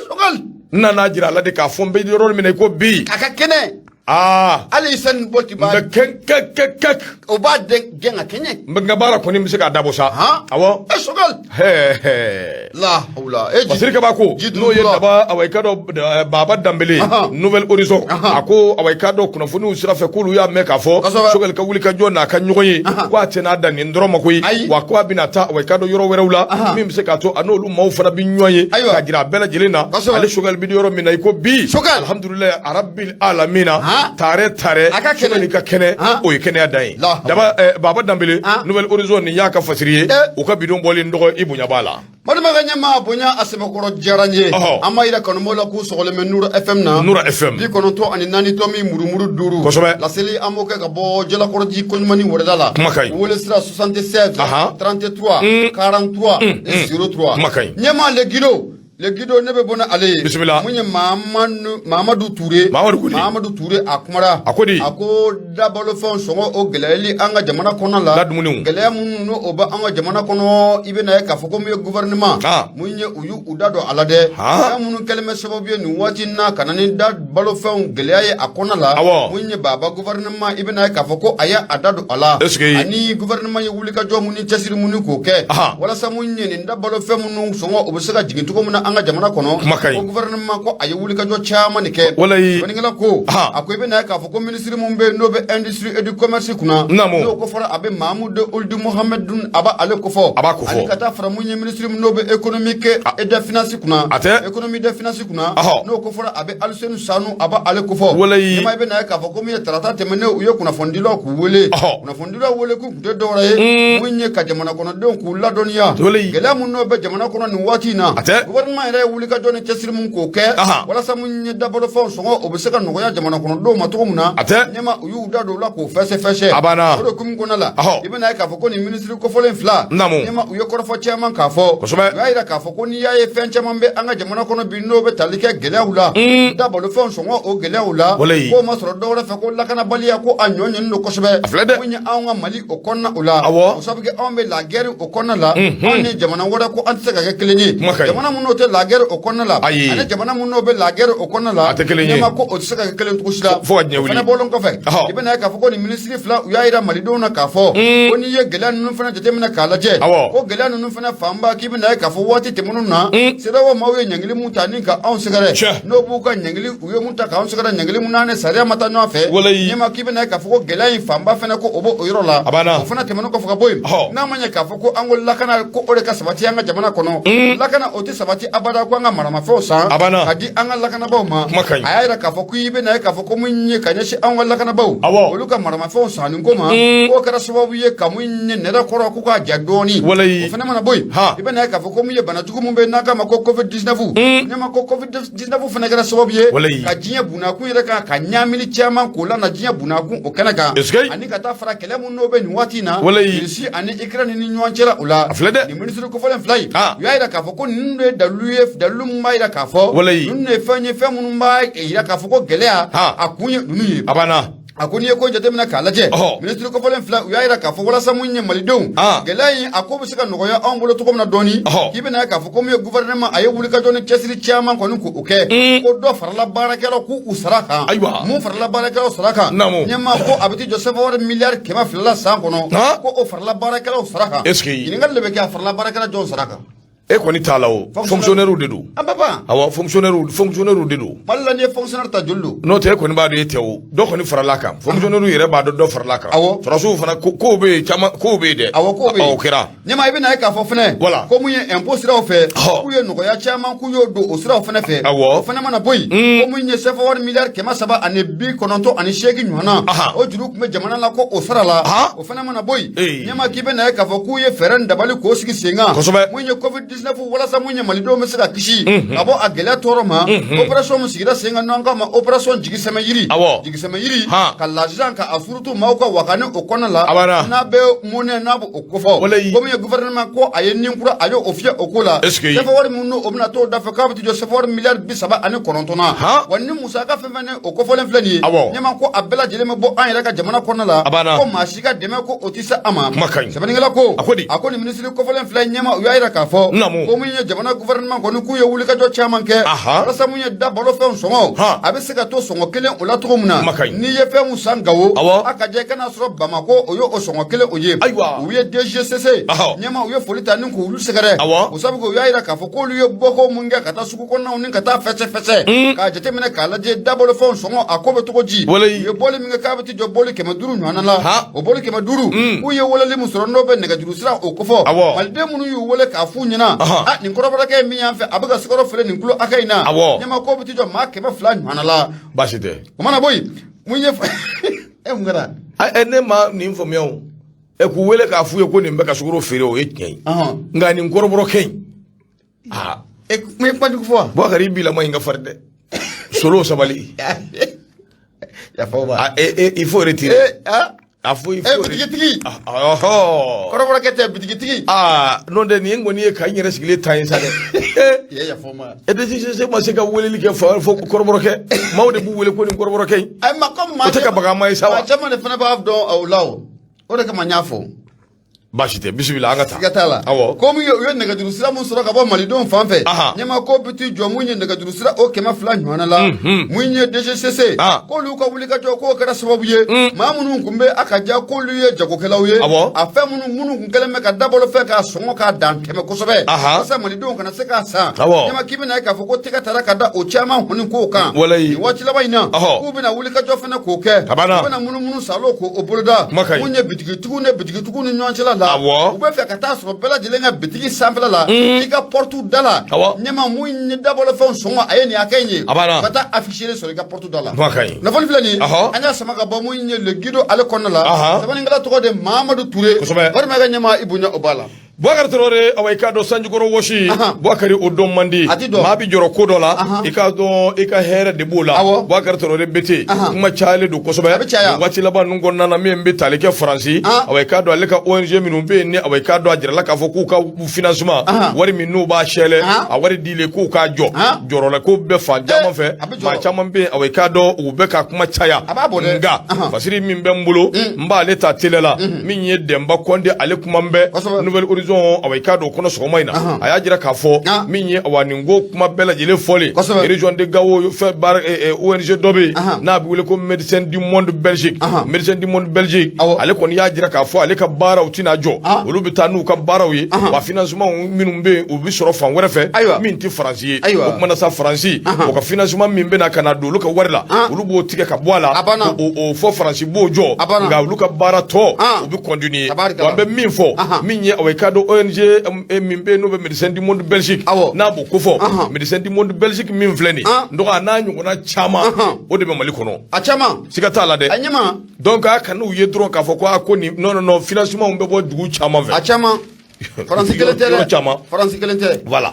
Choguel. N nana jira a la de k'a fɔ n bɛ yɔrɔ min na i ko bi. A ka kɛnɛ. Aa. Hali Usain Bolt n b'a bɛ kɛ kɛ kɛ kɛ. O b'a gɛn ka kɛɲɛ. N bɛ n ka baara kɔni bɛ se k'a dabɔ sa. Awɔ. Choguel. Hɛɛ. La hawla. Fasiri Kaba ko n'o ye daba, awa, i k'a dɔn Baba Danbele, Nouvel Horizon, a ko, awa, i k'a dɔn kunnafoniw sira fɛ k'olu y'a mɛn k'a fɔ Choguel ka wulikajɔ n'a ka ɲɔgɔn ye, ko a tɛna dan nin dɔrɔn ma koyi, wa ko a bɛna taa, awa, i k'a dɔn yɔrɔ wɛrɛw la min bɛ se k'a to a n'olu maaw fana bɛ ɲɔgɔn ye, k'a jira a bɛɛ lajɛlen na ale Choguel bɛ yɔrɔ min na i ko bi, alhamdulilayi arabil alamina, tare tare, Choguel ka kɛnɛ, o ye kɛnɛya dan ye. Daba Baba Danbele, Nouvel Horizon, nin y'a ka fasiri ye u ka bidon bɔlen dɔgɔ, i bonya b'a la. Balimamɛ ɲɛmaa, bonya a sɛbɛkɔrɔ diyara n ye. An b'a yira kanubaw la k'u sɔgɔlen bɛ Nura FM na. Nura FM. 94 tomi murumuru 5. Laseli an b'o kɛ ka bɔ Jalakɔrɔji Koɲumani wɛrɛda la. Kuma ka ɲi. Wele sira 76 33 43 03. Kuma ka ɲi. Ɲɛmaa, le Guido, le Guido, ne bɛ bɔ n'ale ye. Bisimila. Mun ye Mamadu Ture. Mamadu Kodi. Mamadu Ture, a kumara. A ko di? A ko dabalofɛnw sɔngɔ o gɛlɛyali an ka jamana kɔnɔ la. La dumuniw. Gɛlɛya minnu n'o o bɛ an ka jamana kɔnɔ, i bɛna ye k'a fɔ ko mun ye gouvernement. Mun ye u y'u da don a la dɛ. Fɛn minnu kɛlen bɛ sababu ye nin waati in na ka na ni da balofɛnw gɛlɛya ye a kɔnɔ la. Mun ye baba gouvernement, i bɛna ye k'a fɔ ko a ye a da don a la. Est-ce que. Ani gouvernement ye wulikajɔ mun ni cɛsiri mun k'o kɛ. Walasa mun ye nin da balofɛn minnu sɔngɔ o bɛ se ka jigin cogo min na an ka jamana kɔnɔ. Kuma ka ɲi. Ko gouvernement ko a ye wulikajɔ caman de kɛ. Walayi. Sɛbɛnnikɛla ko. A ko i bɛna ye k'a fɔ ko minisiri mun bɛ yen n'o bɛ industrie et du commerce kunna. N'o ko fɔra a bɛ Mahamudu Ould Mohamed, a b'ale kofɔ. A b'a kofɔ. Ani ka taa fara mun ye minisiri min n'o bɛ économique et des finances kunna. A tɛ. Économie des finances kunna. N'o ko fɔra a bɛ Aluseni Sanu, a b'ale kofɔ. Walayi. Ɲɛmaa, i bɛna ye k'a fɔ ko min ye tarata tɛmɛnen, u ye kunnafonidilaw k'u wele. Kunnafonidilaw wele k'u tun tɛ dɔwɛrɛ ye mun ye ka jamana kɔnɔdenw k'u ladɔnniya. Walayi. Gɛlɛya mun n'o bɛ jamana kɔnɔ nin waati in na. A tɛ. Gouvernement yɛrɛ ye wulikajɔ ni cɛsiri mun k'o kɛ. Walasa mun ye dabalofɛnw sɔngɔ o bɛ se ka nɔgɔya jamana kɔnɔdenw ma cogo min na. A tɛ. Ɲɛma, u y'u da don o la k'o fɛsɛ fɛsɛ. A banna. O de hukumu kɔnɔna la. I bɛna ye k'a fɔ ko nin minisiri kofɔlen fila. Ɲɛma, u ye kɔrɔfɔ caman k'a fɔ. U y'a yira k'a fɔ ko n'i y'a ye fɛn caman bɛ an ka jamana kɔnɔ bi n'o bɛ tali kɛ gɛlɛyaw la. Dabalofɛnw sɔngɔ o gɛlɛyaw la. Walayi. K'o ma sɔrɔ dɔwɛrɛ fɛ ko lakanabaliya ko a ɲɔ ɲɛnen don kosɛbɛ. A filɛ dɛ. Mun ye anw ka Mali o kɔnɔna o la. O sabu kɛ anw bɛ la guerre o kɔnɔna la. Anw ni jamana wɛrɛ ko an tɛ se ka kɛ kelen ye. Kuma ka ɲi. Jamana minnu tɛ tɛ la guerre o kɔnɔna la, Ayi. ani jamana mun n'o bɛ la guerre o kɔnɔna la, A tɛ kelen ye. Ɲɛma, ko o tɛ se ka kɛ kelen cogo si la. Fo ka diɲɛ O wuli. fana bɔlen kɔfɛ, i bɛna ye k'a fɔ ko nin minisiri fila, u y'a yira malidenw na k'a fɔ ko n'i ye gɛlɛya ninnu fana jateminɛ k'a lajɛ, ko gɛlɛya ninnu fana fanba, k'i bɛna ye k'a fɔ waati tɛmɛnenw na, CEDEAO maaw ye ɲangili mun ta ni ka anw sɛgɛrɛ, n'o b'u ka ɲangili, u ye mun ta k'anw sɛgɛrɛ, ɲangili mun n'a ni sariya ma taa ɲɔgɔn fɛ. Ɲɛma, k'i bɛna ye k'a fɔ ko gɛlɛya in fanba fana, ko o b'o o yɔrɔ la. A banna. O fana tɛmɛnen kɔfɛ ka bɔ yen, n'a ma ɲɛ k'a fɔ ko an ko lakana, ko o de ka sabati an ka jamana kɔnɔ, lakana o tɛ sabati abada ko an ka maramafɛnw san A banna. ka di an ka lakanabaaw ma. Kuma ka ɲi. A y'a yira k'a fɔ ko i bɛna ye k'a fɔ ko mun ye ka ɲɛsin an ka lakanabaaw, olu ka maramafɛnw sanni ko ma, k'o kɛra sababu ye ka mun ye nɛrɛ kɔrɔ k'u k'a ja dɔɔni. O fana mana bɔ yen, i bɛna ye k'a fɔ ko mun ye banajugu mun bɛ yen n'an k'a ma ko Covid 19, ɲɛma, ko Covid 19 fana kɛra sababu ye ka diɲɛ bunakun yɛrɛ kan, ka ɲaamini caman k'o lana diɲɛ bunakun o kɛnɛ kan, ani ka taa fara kɛlɛ mun n'o bɛ nin waati in na, Russie ani Ukraine ni ɲɔgɔn cɛla o la. A filɛ dɛ. Nin minisiri kofɔlen fila in, u y'a yira k'a fɔ ko ninnu de ye dalilu ye, dalilu min b'a yira k'a fɔ ninnu de ye fɛn ye, fɛn minnu b'a yira k'a fɔ ko gɛlɛya a kun ye ninnu ye. A banna. A ko n'i ye ko jateminɛ k'a lajɛ, minisiri kofɔlen fila, u y'a yira k'a fɔ walasa mun ye malidenw, gɛlɛya in a ko bɛ se ka nɔgɔya anw bolo cogo min na dɔɔni, k'i bɛna ye k'a fɔ ko mun ye gouvernement a ye wulikajɔ ni cɛsiri caman kɔni k'o kɛ, ko dɔ farala baarakɛlaw k'u sara kan. Mun farala baarakɛlaw sara kan? Ɲɛmaa, ko a bɛ t'i jɔ CFA wari miliyari 200 la san kɔnɔ, ko o farala baarakɛlaw sara kan. Est-ce que Ɲininkali de bɛ kɛ, a farala baarakɛla jɔn sara kan? E kɔni t'a la o, fonctionnaire de don. An bɛ ban. Awɔ, fonctionnaire de don. Mali la, n'i ye fonctionnaire ta, joli don? N'o tɛ, e kɔni b'a dɔn e tɛ o, dɔ kɔni farala kan, fonctionnaire yɛrɛ b'a dɔn dɔ farala kan. Sɔrɔdasiw fana, kow bɛ yen caman, kow bɛ yen dɛ. Awɔ, kow bɛ yen. O kɛra. Ɲɛma, i bɛna ye k'a fɔ fɛnɛ ko mun ye impôt siraw fɛ, k'u ye nɔgɔya caman k'u y'o don o siraw fɛnɛ fɛ. O fɛnɛ mana bɔ yen, ko mun ye CFA wari miliyari 398 ɲɔgɔnna, o juru tun bɛ jamana la, ko o sara la. O fɛnɛ mana bɔ yen, ɲɛma, k'i bɛna ye k'a fɔ k'u ye fɛɛrɛ ni dabali k'o sigi sen kan. Mun ye Covid 19, walasa mun ye malidenw bɛ se ka kisi ka bɔ a gɛlɛya tɔɔrɔ ma, opération min sigira sen kan n'an k'a ma opération jigisɛmɛ yiri, jigisɛmɛ yiri, ka l'argent ka a surutu maaw ka wakani o kɔnɔ la, n'a bɛ monnaie n'a b'o kofɔ, ko min ye gouvernement ko a ye nin kura a ye o fiyɛ o ko la, CFA wari min n'o bɛna t'o da fɛ, k'a bɛ t'i jɔ CFA wari miliyari 39 na. Wa ni musaka fɛn fɛn ni o kofɔlen filɛ nin ye, ɲɛma, ko a bɛɛ lajɛlen bɛ bɔ an yɛrɛ ka jamana kɔnɔ la, ko maa si ka dɛmɛ ko o tɛ se a ma. Sɛbɛnnikɛla ko, a ko nin minisiri kofɔlen filɛ, ɲɛma, u y'a yira k'a fɔ ko mun ye jamana gouvernement kɔni k'u ye wulikajɔ caman kɛ walasa mun ye da balofɛnw sɔngɔ a bɛ se ka to sɔngɔ kelen o la cogo min na. N'i ye fɛn mun san Gawo, a ka jɛ i kana sɔrɔ Bamako o ye o sɔngɔ kelen o ye. U ye DGCC, ɲɛma, u ye foli ta ni k'olu sɛgɛrɛ, o sabu u y'a yira k'a fɔ k'olu ye bɔko mun kɛ ka taa sugu kɔnɔnaw ni ka taa fɛsɛfɛsɛ k'a jateminɛ k'a lajɛ dabalofɛnw sɔngɔ a ko bɛ cogo di. U ye bɔli min kɛ k'a bɛ t'i jɔ bɔli 500 ɲɔgɔnna la, o bɔli 500, k'u ye weleli min sɔrɔ n'o bɛ nɛgɛjuru sira o kofɔ, maliden minnu y'u wele k'a f'u ɲɛna, a nin kɔrɔbɔrɔkɛ min y'an fɛ, a bɛ ka sukaro feere nin kilo hakɛ in na, ɲɛma, k'o bɛ t'i jɔ maa 200 ɲɔgɔnna la. Baasi tɛ. O mana bɔ yen, mun ye e mun kɛra? Ne ma nin faamuya o. Ɛ, k'u wele k'a f'u ye ko nin bɛ ka sukaro feere, o ye tiɲɛ ye, nka nin kɔrɔbɔrɔkɛ in, aa. E mun ye kuma jugu fɔ wa? Bubakari, i bilama in ka farin dɛ, solo sabali. Yafa ma. Ah, il faut retirer. A fɔ il faut. Bitigitigi. Kɔrɔbɔrɔkɛ tɛ, bitigitigi. Aa, n'o tɛ nin kɔni ye ka n yɛrɛ sigilen ta ye sa dɛ. I ye yafa ma. E DGCC ma se ka weleli kɛ fa fo kɔrɔbɔrɔkɛ, maaw de b'u wele ko nin kɔrɔbɔrɔkɛ in. Ayi, ma comme O tɛ ka baga maa ye sa wa? Maa caman de fana b'a dɔn o la, o o de kama n y'a fɔ. Baasi tɛ, bisimila, an ka taa. Siga t'a la. Ko mun ye u ye nɛgɛjuru sira mun sɔrɔ ka bɔ malidenw fan fɛ, ɲɛma, ko bɛ t'i jɔ mun ye nɛgɛjuru sira o 200 ɲɔgɔnna la. Mun ye DGCC, k'olu ka wulikajɔ k'o kɛra sababu ye, maa minnu tun bɛ a ka ja k'olu ye jagokɛlaw ye, a fɛn minnu tun kɛlen bɛ ka dabalo fɛn k'a sɔngɔ k'a dan tɛmɛ kosɛbɛ walasa malidenw kana se k'a san, ɲɛma, k'i bɛna ye k'a fɔ ko tɛgɛ taara ka da o caman kɔni kow kan. Nin waati laban in na, k'u bɛna wulikajɔ fana k'o kɛ, u bɛna munumunu salo k'o boloda. Mun ye bitigitigiw ni bitigitigiw ni ɲɔgɔn cɛla la, u bɛ fɛ ka taa sɔrɔ bɛɛ lajɛlen ka bitigi sanfɛla la, i ka porte da la, ɲɛma, mun ye dabalofɛnw sɔngɔ a ye nin hakɛ in ye, ka taa affiché sɔrɔ i ka porte da la. Kunnafoni filɛ nin ye, an y'a sama ka bɔ mun ye Le Guido ale kɔnɔna la. Sɛbɛnnikɛla tɔgɔ de Mamadu Ture. Walima i ka ɲɛma, i bonya o b'a la. Bubakari Tarawele, awa, i k'a dɔn sanjikɔrɔ wɔsi, Bubakari, o dɔn man di. Maa bɛ jɔrɔ ko dɔ la, i k'a dɔn i ka hɛrɛ de b'o la. Bubakari Tarawele bete kuma cayalen don kosɛbɛ nin waati laban ninnu kɔnɔna na, min bɛ tali kɛ Faransi, awa, i k'a dɔn ale ka ONG minnu bɛ yen ni, awa, i k'a dɔn a jirala k'a fɔ k'u ka financement wari min n'u b'a sɛlɛ a wari dilen k'u k'a jɔ, jɔrɔla ko bɛɛ fan caman fɛ, maa caman bɛ yen, awa, i k'a dɔn u bɛ ka kuma caya. Nka fasiri min bɛ n bolo, n b'ale ta teliya la, min ye Dɛnba Kɔnde, ale kuma bɛ Nouvel Horizon. Horizon, awa, i k'a dɔn o kɔnɔ sɔgɔma in na, a y'a jira k'a fɔ min ye, awa, nin ko kuma bɛɛ lajɛlen fɔlen, région de Gao fɛn baara, ONG dɔ bɛ yen n'a bɛ wele ko Médecins du Monde Belgique. Médecins du Monde Belgique, ale kɔni y'a jira k'a fɔ ale ka baaraw tɛna jɔ, olu bɛ taa n'u ka baaraw ye, wa financement minnu bɛ yen, u bɛ sɔrɔ fan wɛrɛ fɛ min tɛ Faransi ye. O kumana sa, Faransi o ka financement min bɛ na ka na don olu ka wari la, olu b'o tigɛ ka bɔ a la, o fɔ Faransi b'o jɔ, nka olu ka baara tɔ, u bɛ continuer. Wa an bɛ min fɔ, min ye, awa, i k'a dɔn ONG min bɛ yen n'o bɛ Médecins du Monde Belgique, n'a b'o ko fɔ, Médecins du Monde Belgique min filɛ nin ye, n dɔgɔ, a n'a ɲɔgɔnna caman, o de bɛ Mali kɔnɔ. A caman. Siga t'a la dɛ. A ɲɛma. Donc a kan'u ye dɔrɔn k'a fɔ ko a ko nin, non, non, non, financement bɛ bɔ dugu caman fɛ. A caman, Faransi kelen tɛ dɛ. Caman. Faransi kelen tɛ. Voilà.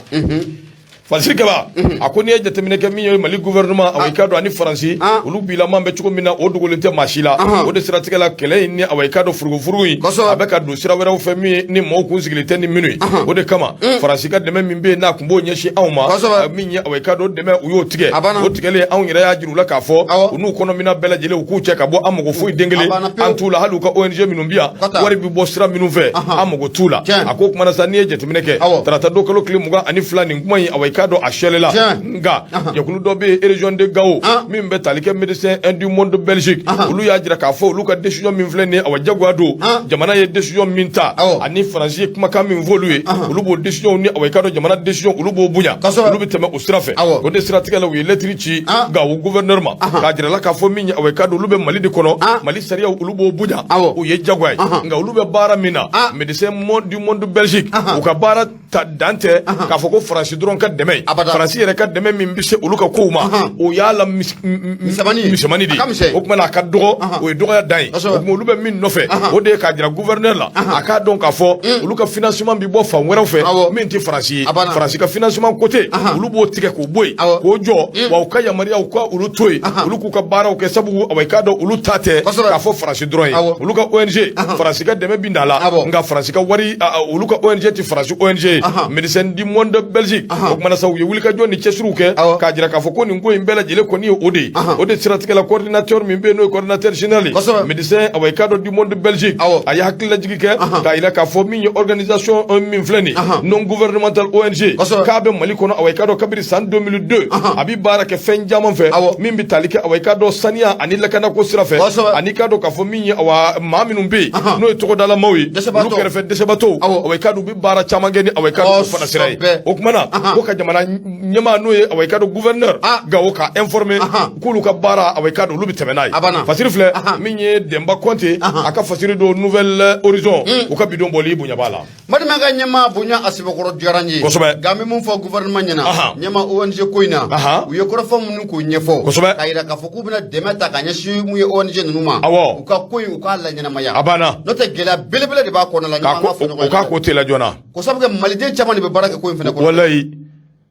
Fasiri Kaba a ko n'i ye jateminɛ kɛ, min ye Mali gouvernement, awa, i k'a dɔn ani Faransi, olu bilama bɛ cogo min na, o dogolen tɛ maa si la. O de siratigɛ la, kɛlɛ in ni, awa, i k'a dɔn furugufurugu in, a bɛ ka don sira wɛrɛw fɛ min ni maaw kun sigilen tɛ ni minnu ye. O de kama Faransi ka dɛmɛ min bɛ yen n'a kun b'o ɲɛsin anw ma, min ye, awa, i k'a dɔn dɛmɛ, u y'o tigɛ. O tigɛlen, anw yɛrɛ y'a jira u la k'a fɔ u n'u kɔnɔmina bɛɛ lajɛlen, u k'u cɛ ka bɔ, an mago foyi den kelen an t'u la. Hali u ka ONG minnu bɛ yan, wari bɛ bɔ sira minnu fɛ, an mago t'u la. A ko kumana sa, n'i ye jateminɛ kɛ, tarata don kalo tile 22, nin kuma in, awa, i k'a dɔn a sɛlɛla. Nka jɛkulu dɔ bɛ yen région de Gao min bɛ tali kɛ Médecins du Monde Belgique, olu y'a jira k'a fɔ olu ka décision min filɛ nin ye, awa, jagoya don. Jamana ye décision min ta ani Faransi ye kumakan min fɔ olu ye, olu b'o décision ni, awa, i k'a dɔn jamana décision, olu b'o bonya, olu bɛ tɛmɛ o sira fɛ. O de siratigɛ la, u ye lettre ci Gao gouverneur ma k'a jira la k'a fɔ min ye, awa, i k'a dɔn olu bɛ Mali de kɔnɔ, Mali sariyaw, olu b'o bonya, o ye jagoya ye. Nka olu bɛ baara min na, Médecins du Monde Belgique, u ka baara ta dan tɛ k'a fɔ ko Faransi dɔrɔn ka dɛmɛ ye. Faransi yɛrɛ ka dɛmɛ min bɛ se olu ka kow ma, o y'a la misɛmani de ye. O tuma na, a ka dɔgɔ, o ye dɔgɔya dan ye. O tuma, olu bɛ min nɔfɛ, o de ye k'a jira gouverneur la, a k'a dɔn k'a fɔ olu ka financement bɛ bɔ fan wɛrɛw fɛ min tɛ Faransi ye. Faransi ka financement côté, olu b'o tigɛ k'o bɔ yen k'o jɔ, wa u ka yamaruya, u ka olu to yen, olu k'u ka baaraw kɛ, sabu, awa, i k'a dɔn olu ta tɛ k'a fɔ Faransi dɔrɔn ye. Olu ka ONG, Faransi ka dɛmɛ bi n'a la, nka Faransi ka wari, olu ka ONG tɛ Faransi ONG ye, Médecins du Monde Belgique. O kumana sa, u ye wulikajɔ ni cɛsiriw kɛ k'a jira k'a fɔ ko nin ko in bɛɛ lajɛlen kɔni ye o de ye. O de siratigɛ la, coordinateur min bɛ yen n'o ye coordinateur général ye Médecins, awa, i k'a dɔn du Monde Belgique, a ye hakililajigi kɛ k'a jira k'a fɔ min ye organisation min filɛ nin, non gouvernemental ONG, k'a bɛ Mali kɔnɔ, awa, i k'a dɔn kabini san 2002, a bɛ baara kɛ fɛn caman fɛ min bɛ tali kɛ, awa, i k'a dɔn saniya ani lakanako sira fɛ, ani k'a dɔn k'a fɔ min ye, awa, maa minnu bɛ yen n'o ye togodalamaw ye, olu kɛrɛfɛ dɛsɛbatɔw, awa, i k'a dɔn u bɛ baara caman kɛ ni, awa, i k'a dɔn o fana sira ye. O kuma na, ko ka jamana ɲɛmaa n'o ye, awa, i k'a dɔn gouverneur Gawo ka informer k'olu ka baara, awa, i k'a dɔn olu bɛ tɛmɛ n'a ye. Fasiri filɛ min ye Denba Kɔnte, a ka fasiri don Nouvel Horizon, u ka bidon bɔli bonya b'a la. Madima ka ɲɛmaa bonya a sɛbɛkɔrɔ diyara n ye. Nka n bɛ mun fɔ gouvernement ɲɛna, ɲɛma, ONG ko in na, u ye kɔrɔfɔ minnu k'o ɲɛfɔ k'a jira k'a fɔ k'u bɛna dɛmɛ ta ka ɲɛsin mun ye ONG ninnu ma, u ka ko in, u k'a laɲɛnamaya. A banna. N'o tɛ, gɛlɛya belebele de b'a kɔnɔ la. K'a ko u k'a ko teliya joona. Ko sabu kɛ maliden caman de bɛ baara kɛ ko in fana kɔnɔ. Walayi,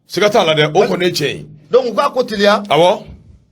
siga t'a la dɛ, o kɔni ye tiɲɛ ye. Donc u k'a ko teliya.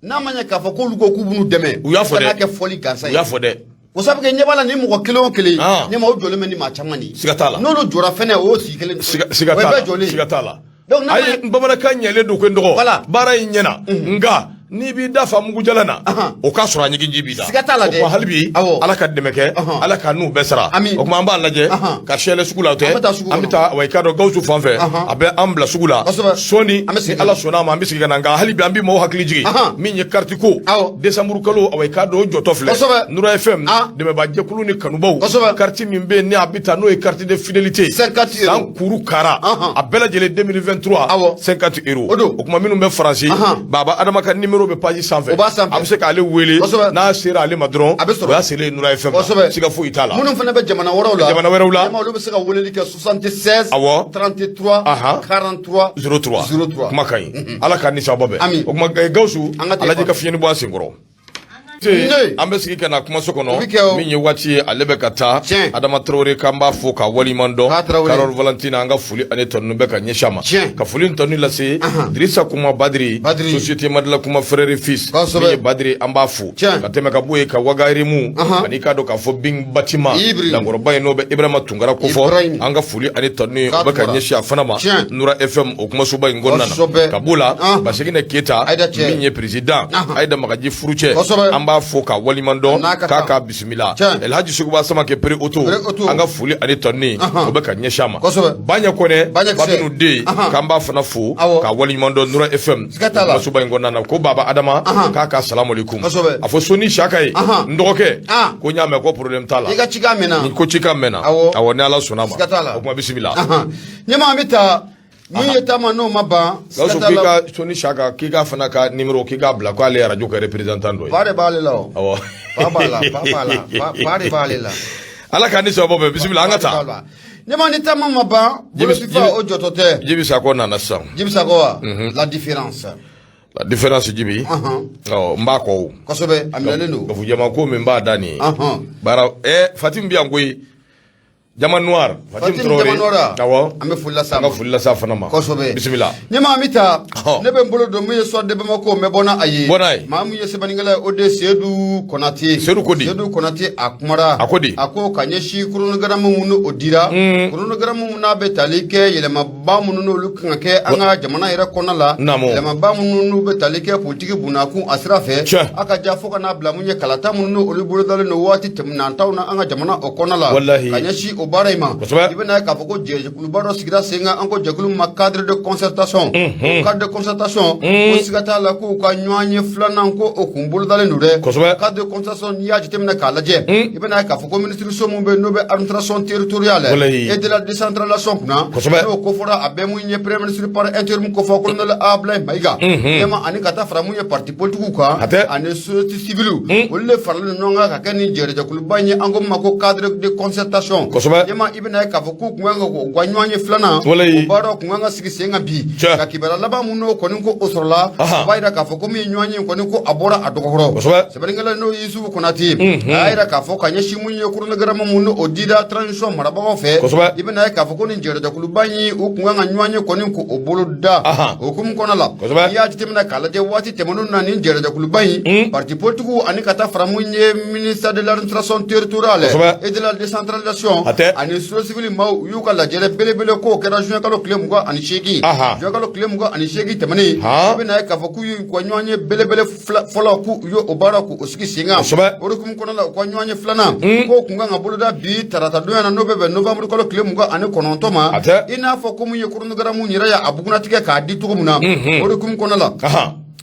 N'a ma ɲɛ k'a fɔ k'olu ko k'u b'u dɛmɛ, U y'a fɔ dɛ. Kana kɛ fɔli gansan U ye. y'a fɔ dɛ. Ko sabu kɛ ɲɛ b'a la, ni mɔgɔ kelen o kelen, ɲɛma, o jɔlen bɛ ni maa caman de ye. Siga t'a la. N'olu jɔra fɛnɛ, o y'o sigi kelen. Siga O ye t'a bɛɛ la. jɔlen ye. Siga t'a la. Donc n'a Ayi, bamanankan ɲɛlen don ko n dɔgɔ. Voilà. Baara in ɲɛna, nka n'i b'i da fa mugujala na, o k'a sɔrɔ a ɲigiji b'i da. Siga t'a la dɛ. O tuma, hali bi, Ala ka dɛmɛ kɛ, Ala ka n'u bɛɛ sara. Ami. O tuma, an b'a lajɛ ka siyɛlɛ sugu la, o tɛ? An bɛ taa sugu An bɛ kɔnɔ. taa, wa, i k'a dɔn Gawusu fan fɛ, a bɛ an bila sugu la sɔɔni. An bɛ segin. Ni Ala sɔnna a ma, an bɛ segin ka na. Nka hali bi, an bɛ maaw hakili jigin min ye carte ko, décembre kalo, awa, i k'a dɔn o jɔtɔ filɛ. Nura FM dɛmɛbaa jɛkulu ni kanubaw, carte min bɛ yen ni a bɛ ta, n'o ye carte de fidélité, 50 euros. San kuru kara, a bɛɛ lajɛlen 2023, 50 euros. O don. O tuma, minnu bɛ Faransi, Baba Adama ka numéro bɛ page sanfɛ. O b'a sanfɛ. A bɛ se k'ale wele. N'a sera ale ma dɔrɔn, A bɛ sɔrɔ. o y'a selen Nura FM la. Siga foyi t'a la. Minnu fana bɛ jamana wɛrɛw la, Jamana wɛrɛw la. Ɲɛma, olu bɛ se ka weleli kɛ 76 33 43 03. 03. Kuma ka ɲi, Ala k'a ni sababa bɛn. Ami. O tuma, Gawusu, An ka Alhaji ka fiɲɛni bɔ a senkɔrɔ. Ne. An bɛ sigi ka na kumaso O bɛ kɔnɔ. kɛ o. Min ye waati ye, ale bɛ ka taa. Adama Tarawele, k'an b'a fo ka waleɲuman dɔn. K'a Tarawele. Karol Valentina, an ka foli ani tanu bɛ ka ɲɛsin a ma. Ka foli ni tanu lase Dirisa Kuma Badiri, Badiri. Société Madila Kuma frère et fils. Min ye Badiri, an b'a fo. Ka tɛmɛ ka bɔ yen, ka Wagarimu ani k'a dɔn k'a fɔ Bing Batima Ibri. dankɔrɔba in, n'o bɛ Ibrahima Tunkara kofɔ, Ibrahim. an ka foli ani tanu ye, o K'a bɛ ka Tunkara. ɲɛsin a fana ma. Nura FM, o kumasoba in kɔnɔna na. Ka b'o la, Baseginɛ Keyita, Ayida cɛ. min ye président, Ayida Magaji furucɛ, an b'a b'a fo k'a waleɲuman dɔn, N'a ka k'a kan. k'a bisimila. Tiɲɛ. Elhaji Seguba Samakɛ Pere Oto, Pere Oto. an ka foli ani tanuni o bɛ ka ɲɛsin a ma. Baɲɛ Kɔnɛ, Baɲɛ Kisɛ. Babinu den, k'an b'a fana fo k'a waleɲuman dɔn Nura FM Siga t'a la. masuba in kɔnɔna na, ko Baba Adama k'a ka salamu aleykum. A fɔ Soni Saka ye, n dɔgɔkɛ, ko n y'a mɛn ko problème t'a la. I ka cikan mɛnna. Ni ko cikan mɛnna. Awɔ, ni Ala sɔnna ma. Siga t'a la. O kuma, bisimila. Ɲɛma, an bɛ taa mun ye taama n'o ma ban. Gawusu, Siga t'a k'i la. ka Soni Saka, k'i ka fana ka numéro, k'i k'a bila, k'ale ye radio ka représentant dɔ ye. Fa de b'ale la o. Awɔ. Fa b'a la, fa b'a la, fa de b'ale la. Ala k'an ni sababu bɛn. Bisimila, an ka taa. Ɲɛma, ni taama ma ban, bolo o jɔtɔ tɛ. Jibi Sakɔ nana sisan. Jibi Sakɔ wa, la différence. La différence, Jibi. Ɔ, n b'a kɔ o. Kosɛbɛ, a minɛlen don. Gafu jama ko min b'a da nin ye. Baara ɛ, Fatim bi yan koyi. Jama noir. Fatim Jama Noir. Awɔ. An bɛ foli lase a An ka ma. foli lase a fana ma. Bisimila. Ɲɛma, an bɛ taa. Ne bɛ n bolo don min ye Soir de Bamako, n bɛ bɔ n'a a ye. Bɔ n'a ye. Maa min ye sɛbɛnnikɛla ye, o de ye Seydou Konate. Seydou ko di? Seydou Konate, a kumara. A ko di? A ko ka ɲɛsin chronogramme minnu o dira. Chronogramme minnu n'a bɛ tali kɛ yɛlɛmaba minnu n'olu kan ka kɛ an ka jamana yɛrɛ kɔnɔna la. Yɛlɛmaba minnu n'u bɛ tali kɛ politiki bunakun a sira fɛ. A ka ja fo ka n'a bila mun ye kalata minnu n'olu bolodalen don waati tɛmɛnantaw na an ka jamana o kɔnɔna la. Ka ɲɛsin o baara in ma. I bɛna ye k'a fɔ ko jɛkuluba dɔ sigira sen kan, an ko jɛkulu ma cadre de concertation. O cadre de concertation ko siga t'a la k'u ka ɲɔgɔn ye filanan ko o kun bolodalen don dɛ. Cadre de concertation, n'i y'a jateminɛ k'a lajɛ, i bɛna ye k'a fɔ ko minisiriso mun bɛ yen n'o bɛ administration territoriale et de la décentralisation kunna, n'o ko fɔra a bɛ mun ye premier ministre par intérim ko fɔ colonel Ablaye Mayiga ɲɛma, ani ka taa fara mun ye parti politique kan ani société civile, olu de faralen ɲɔgɔn kan ka kɛ nin jɛrɛjɛkuluba in ye, an ko min ma ko cadre de concertation. Ɲɛma, i bɛna ye k'a fɔ k'u kun kan ka u ka ɲɔgɔn ye filanan o baaraw kun kan ka sigi sen kan bi. Ka kibaruya laban mun n'o kɔni ko o sɔrɔla, o b'a yira k'a fɔ ko min ye ɲɔgɔn ye kɔni ko a bɔra a dɔgɔkɔrɔ. Sɛbɛnnikɛla n'o ye Yusufu Konate ye, a y'a yira k'a fɔ ka ɲɛsin mun ye chronogramme mun n'o dira transition marabagaw fɛ, i bɛna ye k'a fɔ ko nin jɛrɛjɛkuluba in u kun kan ka ɲɔgɔn ye kɔni ko o bolo da o hukumu kɔnɔ la. N'i y'a jateminɛ k'a lajɛ, waati tɛmɛnenw na, nin jɛrɛjɛkuluba in, parti politique ani ka taa fara mun ye ministère de l'administration territoriale et de la décentralisation ani société civile maaw, u y'u ka lajɛrɛ belebele k'o kɛra juin kalo tile 28, juin kalo tile 28 tɛmɛnen. I bɛna ye k'a fɔ k'u y'u ka ɲɔgɔn ye belebele fɔlɔ k'u ye o baara k'o sigi sen kan. O hukumu kɔnɔ la, u ka ɲɔgɔn ye filanan k'o kun kan ka boloda bi tarata donya na, n'o bɛ bɛn novembre kalo tile 29 ma, i n'a fɔ ko mun ye chronogramme yɛrɛ ye a bugunnatigɛ k'a di cogo min na. O hukumu kɔnɔ la,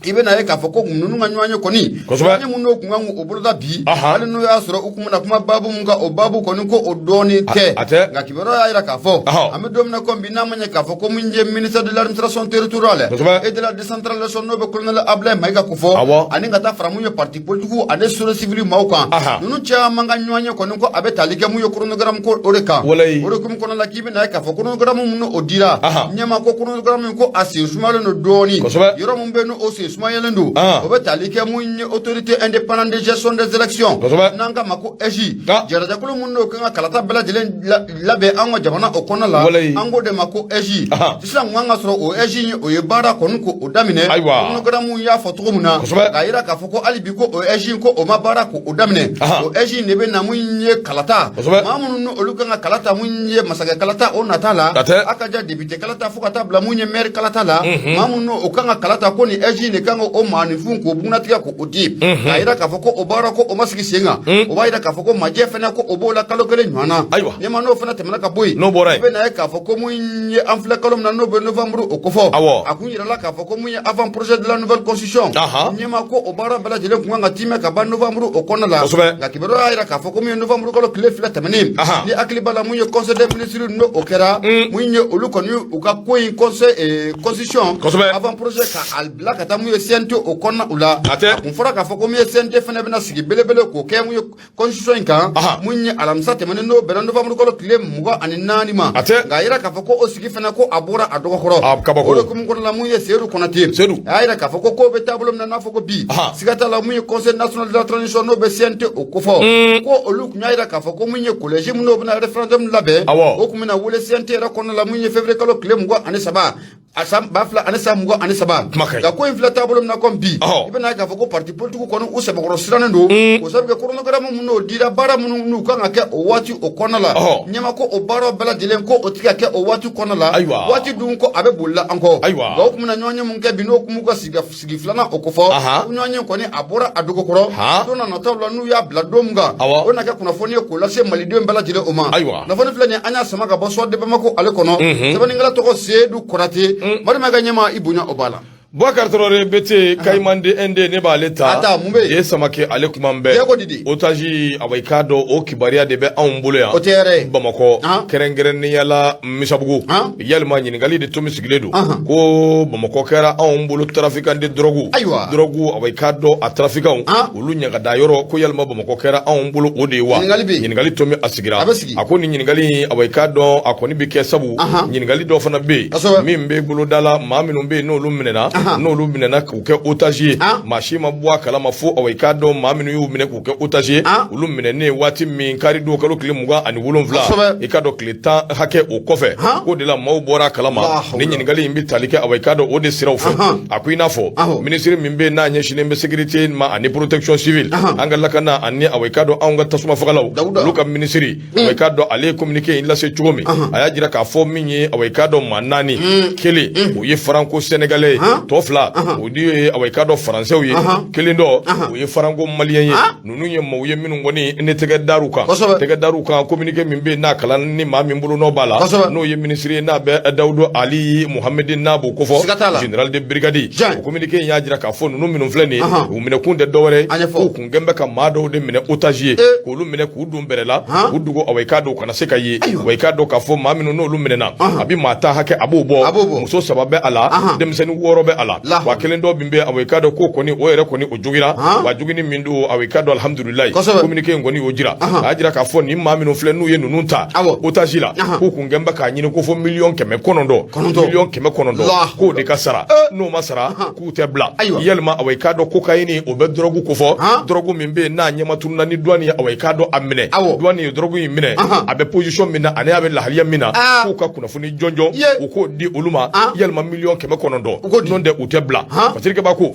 i bɛna ye k'a fɔ ko ninnu ka ɲɔgɔn ye kɔni, ɲɔgɔn ye mun n'o kun kan k'o boloda bi, hali n'o y'a sɔrɔ u kun bɛna kuma baabu mun kan, o baabu kɔni ko o dɔɔnin tɛ. Nka kibaruya y'a jira k'a fɔ an bɛ don min na komi bi, n'a ma ɲɛ k'a fɔ ko mun ye ministère de l'administration territoriale et de la décentralisation n'o bɛ colonel Ablaye Mayiga ko fɔ, ani ka taa fara mun ye parti politique ani société civile maaw kan, ninnu caman ka ɲɔgɔn ye kɔni ko a bɛ tali kɛ mun ye chronogramme ko o de kan. O de hukumu kɔnɔ la, k'i bɛna ye k'a fɔ chronogramme mun o dira ɲɛma, ko chronogramme ko a sen sumayalen don dɔɔnin. Yɔrɔ mun bɛ yen n'o sen sumayalen don, o bɛ tali kɛ mun ye autorité indépendante de gestion des élections, n'an k'a ma ko AIGE, jɛrɛjɛkulu mun n'o kan ka kalata bɛɛ lajɛlen labɛn an ka jamana o kɔnɔ la, an k'o de ma ko AIGE. Sisan kun kan ka sɔrɔ o AIGE in o ye baara kɔni ko o daminɛ, chronogramme y'a fɔ cogo min na, k'a yira k'a fɔ ko hali bi ko o AIGE ko o ma baara ko o daminɛ. O AIGE de bɛ na mun ye kalata, maa minnu ni olu kan ka kalata, mun ye masakɛ kalata o nata la, a ka ja député kalata fo ka taa bila mun ye maire kalata la, maa minnu o kan ka kalata, ko ni AIGE de kan ka o maaninfin k'o bugunnatigɛ k'o di. K'a yira k'a fɔ ko o baara ko o ma sigi sen kan, o b'a yira k'a fɔ ko majɛ fana ko o b'o la kalo kelen ɲɔgɔn na. Ɲɛma, n'o fana tɛmɛna ka bɔ yen, N'o bɔra yen, i bɛ na ye k'a fɔ ko mun ye an filɛ kalo min na n'o bɛ novembre o kofɔ, a kun yirala k'a fɔ ko mun ye avant projet de la nouvelle constitution, ɲɛma, ko o baara bɛɛ lajɛlen kun kan ka timɛ ka ban novembre o kɔnɔna la. Nka kibaruya y'a yira k'a fɔ ko mun ye novembre kalo tile 2 tɛmɛnen, ni hakili b'a la, mun ye conseil des ministres n'o o kɛra, mun ye olu kɔni u ka ko in conseil constitution avant projet ka a bila ka taa mun ye CNT o kɔnɔna u la. A kun fɔra k'a fɔ ko mun ye CNT fana bɛna sigi belebele k'o kɛ mun ye constitution in kan, mun ye alamisa tɛmɛnen n'o bɛnna novembre kalo tile 24 ma. Nka a yira k'a fɔ ko o sigi fana ko a bɔra a dɔgɔkɔrɔ. Kabako. O de hukumu kɔnɔna la, mun ye Seydou Konate, Seydou, a y'a yira k'a fɔ ko kow bɛ taabolo min na n'a fɔ ko bi, siga t'a la, mun ye conseil national de la transition n'o bɛ CNT o kofɔ, ko olu kun y'a yira k'a fɔ ko mun ye collège mun n'o bɛna référendum labɛn, o kun bɛna wele CNT yɛrɛ kɔnɔna la mun ye février kalo tile 23. A san 2023. Kuma ka ɲi. Nka ko in filɛ taabolo min na komi bi, i bɛna ye k'a fɔ ko parti politique kɔni, u sɛbɛkɔrɔ sirannen don, o sabu kɛ chronogramme minnu n'o dira, baara minnu n'u kan ka kɛ o waati o kɔnɔna la, ɲɛma ko o baaraw bɛɛ lajɛlen ko o tɛ ka kɛ o waati kɔnɔna la. Waati dun ko a bɛ bolila an kɔ. Nka o tun bɛna ɲɔgɔnye mun kɛ bi, n'o kun b'u ka sigi filanan o kofɔ, ɲɔgɔnye kɔni a bɔra a dogo kɔrɔ. Don na nataw la, n'u y'a bila don min kan, o na kɛ kunnafoni ye k'o lase malidenw bɛɛ lajɛlen o ma. Kunnafoni filɛ nin ye, an y'a sama ka bɔ Soir de Bamako ale kɔnɔ. Sɛbɛnnikɛla tɔgɔ Seyidu Konate. Malima ka ɲɛma, i bonya o b'a la. Boubacar Traoré BT Kayimande ND, ne b'ale ta. A ta, mun bɛ yen? Ye Samake, ale kuma bɛɛ. Diyago di. Otage, awa, i k'a dɔn o kibaruya de bɛ anw bolo yan. O tɛ yɛrɛ ye. Bamakɔ, kɛrɛnkɛrɛnnenya la Misabugu. Yalima ɲininkali de tomi sigilen don ko Bamakɔ kɛra anw bolo trafiquant de drogue. Drogue, awa, i k'a dɔn a trafiquant olu ɲagada yɔrɔ, ko yalima Bamakɔ kɛra anw bolo o de ye wa? Ɲininkali bɛ yen. Ɲininkali tomi a sigira. A bɛ sigi. A ko nin ɲininkali in, awa, i k'a dɔn a kɔni bɛ kɛ sabu ɲininkali dɔ fana bɛ yen min bɛ boloda la, maa minnu bɛ yen n'olu minɛna, n'olu minɛna k'u kɛ otage ye, maa si ma bɔ a kalama fo, awa, i k'a dɔn maa minnu y'u minɛ k'u kɛ otage ye, olu minɛnen waati min, kari don kalo tile 27, i k'a dɔn tile 10 hakɛ o kɔfɛ, k'o de la maaw bɔra a kalama. Ni ɲininkali in bɛ tali kɛ, awa, i k'a dɔn o de siraw fɛ. A ko i n'a fɔ minisiri min bɛ yen n'a ɲɛsinnen bɛ sécurité ma ani protection civile, an ka lakana ani, awa, i k'a dɔn anw ka tasuma fagalaw, olu ka minisiri, awa, i k'a dɔn ale ye communiqué in lase cogo min, a y'a jira k'a fɔ min ye, awa, i k'a dɔn maa naani, kelen o ye franco sénégalais ye, tɔ fila o de ye, awa, i k'a dɔn faransɛw ye, kelen dɔ o ye franco malien ye. Ninnu ye maaw ye minnu kɔni ne tɛgɛ dar'u kan, tɛgɛ dar'u kan. Communiqué min bɛ yen n'a kalan ni maa min bolo nɔ b'a la, n'o ye minisiri ye n'a bɛ Dawudu Ali Muhamedi, n'a b'o kofɔ général de brigade, o communiqué in y'a jira k'a fɔ ninnu minnu filɛ nin ye, u minɛkun tɛ dɔwɛrɛ ye, k'u kun kɛn bɛ ka maa dɔw de minɛ otage ye, k'olu minɛ k'u don bɛrɛ la, k'u dogo, awa, i k'a dɔn u kana se ka ye. Wa i k'a dɔn k'a fɔ maa minnu n'olu minɛna, a bɛ maa 10 hakɛ a b'o bɔ, muso saba bɛ a la, denmisɛnnin wɔɔrɔ bɛ a la. Wa kelen dɔ min bɛ, awa, i k'a dɔn k'o kɔni o yɛrɛ kɔni o jogira. Wa jogini min don, awa, i k'a dɔn alhamdulilayi, communiqué in kɔni y'o jira. A y'a jira k'a fɔ nin maa minnu filɛ n'u ye ninnu ta otage la, k'u kun kɛn bɛ k'a ɲini ko fo miliyɔn 900, miliyɔn 900, k'o de ka sara, n'o ma sara k'u tɛ bila. Yalima, awa, i k'a dɔn cocaïne o bɛ drogue kofɔ, drogue min bɛ yen n'a ɲɛma tununa ni douane ye, awa, i k'a dɔn a minɛ, douane ye drogue in minɛ, a bɛ position min na ani a bɛ lahaliya min na, k'u ka kunnafoni jɔnjɔn u k'o di olu ma. Yalima miliyɔn 900, n'o tɛ u tɛ bila. Fasirikɛba ko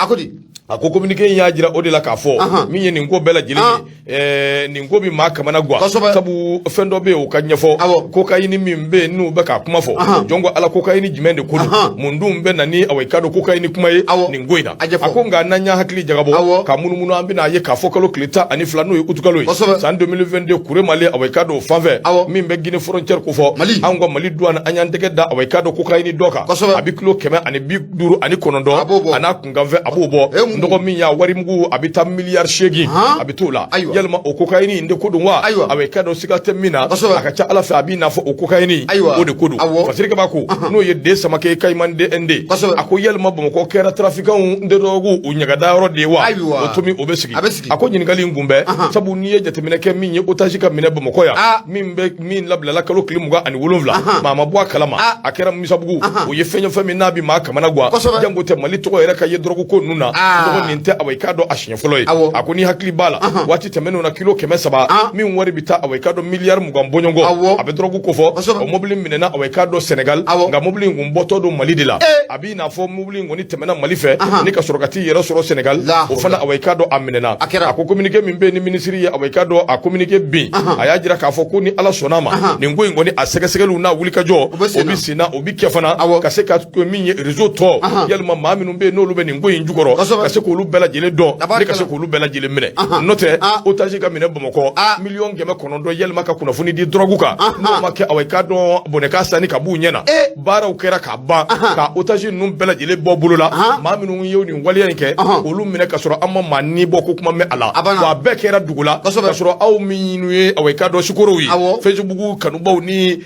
a ko communiqué in y'a jira o de la k'a fɔ min ye nin ko bɛɛ lajɛlen ye, nin ko bɛ maa kamana gan, sabu fɛn dɔ bɛ yen o ka ɲɛfɔ. Cocaïne min bɛ yen n'u bɛ k'a kuma fɔ, jɔn ko Ala, cocaïne jumɛn de ko don, mun dun bɛ na ni, awa, i k'a dɔn cocaïne kuma ye nin ko in na? A ko nka n'an y'a hakili jagabɔ ka munumunu, an bɛna a ye k'a fɔ kalo tile 12, n'o ye utukalo ye, san 2022, Kuremale, awa, i k'a dɔn o fanfɛ min bɛ Guinée frontière ko fɔ, anw ka Mali douane, an y'an tɛgɛ da, awa, i k'a dɔn cocaïne dɔ kan, a bɛ kilo 159 a n'a kunkanfɛn a b'o bɔ. Nɔgɔ min y'a warimugu, a bɛ taa miliyari 8, a bɛ t'o la. Yalima o cocaïne in de ko don wa? A bɛ i k'a dɔn siga tɛ min na, a ka ca Ala fɛ a b'i n'a fɔ o cocaïne o de ko don. Fasirikɛba ko n'o ye Den Samake Kayimande ND, a ko yalima Bamakɔ kɛra trafiquants de drogue u ɲagada yɔrɔ de ye wa? O tomi o bɛ sigi. A ko ɲininkali in kunbɛn, sabu n'i ye jateminɛ kɛ min ye otage ka minɛ Bamakɔ yan, min bɛ min labilala kalo tile 27, maa ma bɔ a kalama, a kɛra Misabugu, o ye fɛn ye fɛn min n'a bɛ maa kamana gan, jango tɛ Mali tɔgɔ yɛrɛ ka ye drogue ko ninnu na. Nɔgɔ nin tɛ, awa, i k'a dɔn a siɲɛ fɔlɔ ye. A ko ni hakili b'a la, waati tɛmɛnenw na, kilo 300 min wari bɛ taa, awa, i k'a dɔn miliyari 20 bɔɲɔgɔn, a bɛ drogue kofɔ, o mobili minɛna, awa, i k'a dɔn Sénégal, nka mobili in kun bɔtɔ don Mali de la. A b'i n'a fɔ mobili in kɔni tɛmɛna Mali fɛ ni ka sɔrɔ ka t'i yɛrɛ sɔrɔ Sénégal, o fana, awa, i k'a dɔn a minɛna. A ko communiqué min bɛ yen ni minisiri ye, awa, i k'a dɔn a communiqué bin, a y'a jira k'a fɔ ko ni Ala sɔnna a ma, nin ko in kɔni a sɛgɛsɛgɛliw n'a wulikajɔ o bɛ sen na, o bɛ kɛ fana ka se ka min ye réseau tɔ, yalima maa minnu bɛ yen n'olu bɛ nin ko in jukɔrɔ, ka se k'olu bɛɛ lajɛlen dɔn ni ka se k'olu bɛɛ lajɛlen minɛ. N'o tɛ otage ka minɛ Bamakɔ, miliyɔn 900, yalima ka kunnafoni di drogue kan, n'o ma kɛ, awa, i k'a dɔn bɔnɛ k'a sanni ka b'u ɲɛ na. Baaraw kɛra ka ban ka otage ninnu bɛɛ lajɛlen bɔ bolo la, maa minnu ye nin waleya in kɛ, olu minɛ ka sɔrɔ an ma maa ni bɔ ko kuma mɛn a la. Wa a bɛɛ kɛra dugu la ka sɔrɔ aw minnu ye, awa, i k'a dɔn sukorow ye, Facebook kanubaw ni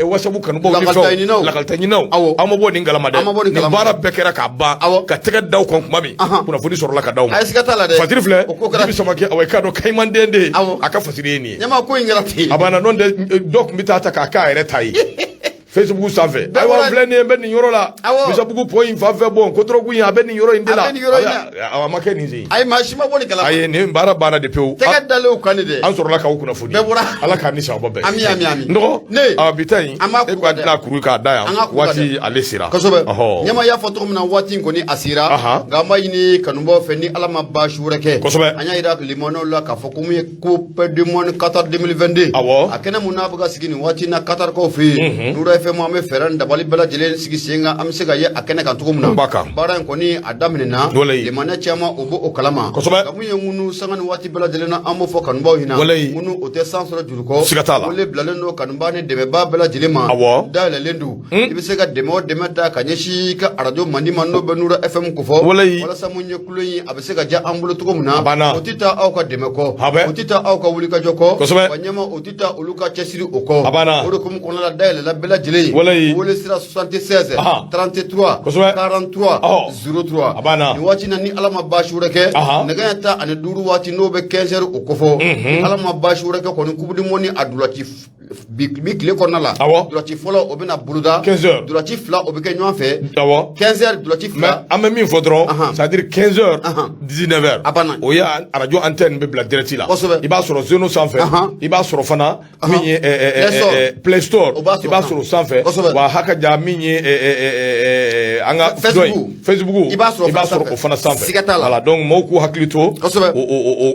WhatsApp kanubaw ni fɛnw, lakalitaɲininaw, aw ma bɔ nin kalama dɛ. Nin baara bɛɛ kɛra k'a ban ka tɛgɛ da kan tuma min, kunnafoni sɔrɔla ka d'aw ma. Fasiri filɛ, Jibi Samake, awa, i k'a dɔn Kayimanden de, a ka fasiri ye nin ye. Ɲɛma ko in kɛra ten. A banna. N'o tɛ dɔ tun bɛ taa ta k'a k'a yɛrɛ ta ye. Facebook sanfɛ. Ayiwa, filɛ nin ye, n bɛ nin yɔrɔ la, Misabugu pont in fan fɛ, bɔn ko drogue in a bɛ nin yɔrɔ in de la. A ma kɛ nin sen. Ayi, maa si ma bɔ nin kalama. Ayi, nin baara banna de pewu. Tɛgɛ dalen o kan de dɛ. An sɔrɔla k'aw kunnafoni. Bɛɛ bɔra. Ala k'an ni sababa bɛn. Ami, ami, ami. N dɔgɔ. Ne. A bi ta in. An b'a E ko a tɛna kuru k'a da yan. An ka kuru Waati ale sera. Kosɛbɛ. Ɲɛma y'a fɔ cogo min na, waati in kɔni a sera. Nka an b'a ɲini kanubaw fɛ, ni Ala ma baasi wɛrɛ kɛ. An y'a yira limanaw la k'a fɔ ko mun ye Coupe du monde Qatar 2022. A kɛnɛ mun n'a bɛ ka sigi nin waati in na Qatarkaw fɛ yen. Nura FM, an bɛ fɛɛrɛ ni dabali bɛɛ lajɛlen sigi sen kan, an bɛ se ka ye a kɛnɛ kan cogo min na. B'a kan. Baara in kɔni a daminɛna. Limaniya caman o b'o kalama. Nka mun ye ŋunu sanga ni waati bɛɛ lajɛlen na, an b'o fɔ kanubaw ɲɛna. Ŋunu o tɛ san sɔrɔ juru kɔ. Siga t'a la. Wele bilalen don kanubaa ni dɛmɛbaa bɛɛ lajɛlen ma. Dayɛlɛlen don. I bɛ se ka dɛmɛ o dɛmɛ ta ka ɲɛsin i ka arajo mandi ma, n'o bɛ Nura FM kofɔ. Walasa mun ye kulo in a bɛ se ka diya an bolo cogo min na. A banna. O tɛ taa aw ka dɛmɛ kɔ. A bɛ. O tɛ taa aw ka wulikajɔ kɔ. Wa ɲɛma, o tɛ taa olu ka cɛsiri o kɔ. A banna. O de hukumu kɔnɔna la, dayɛlɛla bɛɛ lajɛlen ye. Wele sira 76 33 43 03. A banna. Nin waati na, ni Ala ma baasi wɛrɛ kɛ, nɛgɛ ɲɛ 15 waati, n'o bɛ 15 heures o kofɔ, ni Ala ma baasi wɛrɛ kɛ kɔni, Coupe du monde a dulaci bi tile kɔnɔna la, dulaci fɔlɔ o bɛna boloda. 15 heures. Dulaci fila o bɛ kɛ ɲɔgɔn fɛ. 15 heures dulaci Mais fila. an bɛ min fɔ dɔrɔn, c'est à dire 15 heures, 19 heures. A banna. O ye arajo antenne bɛ bila direct la. I b'a sɔrɔ Zeno sanfɛ. I b'a sɔrɔ fana min ye Play Store. Play Store. O b'a sɔrɔ I b'a sɔrɔ o sanfɛ. Wa hakaja min ye an ka Facebook. Facebook. I b'a sɔrɔ i b'a sɔrɔ o fana sanfɛ. Siga t'a la. Voilà, donc mɔgɔw k'u hakili to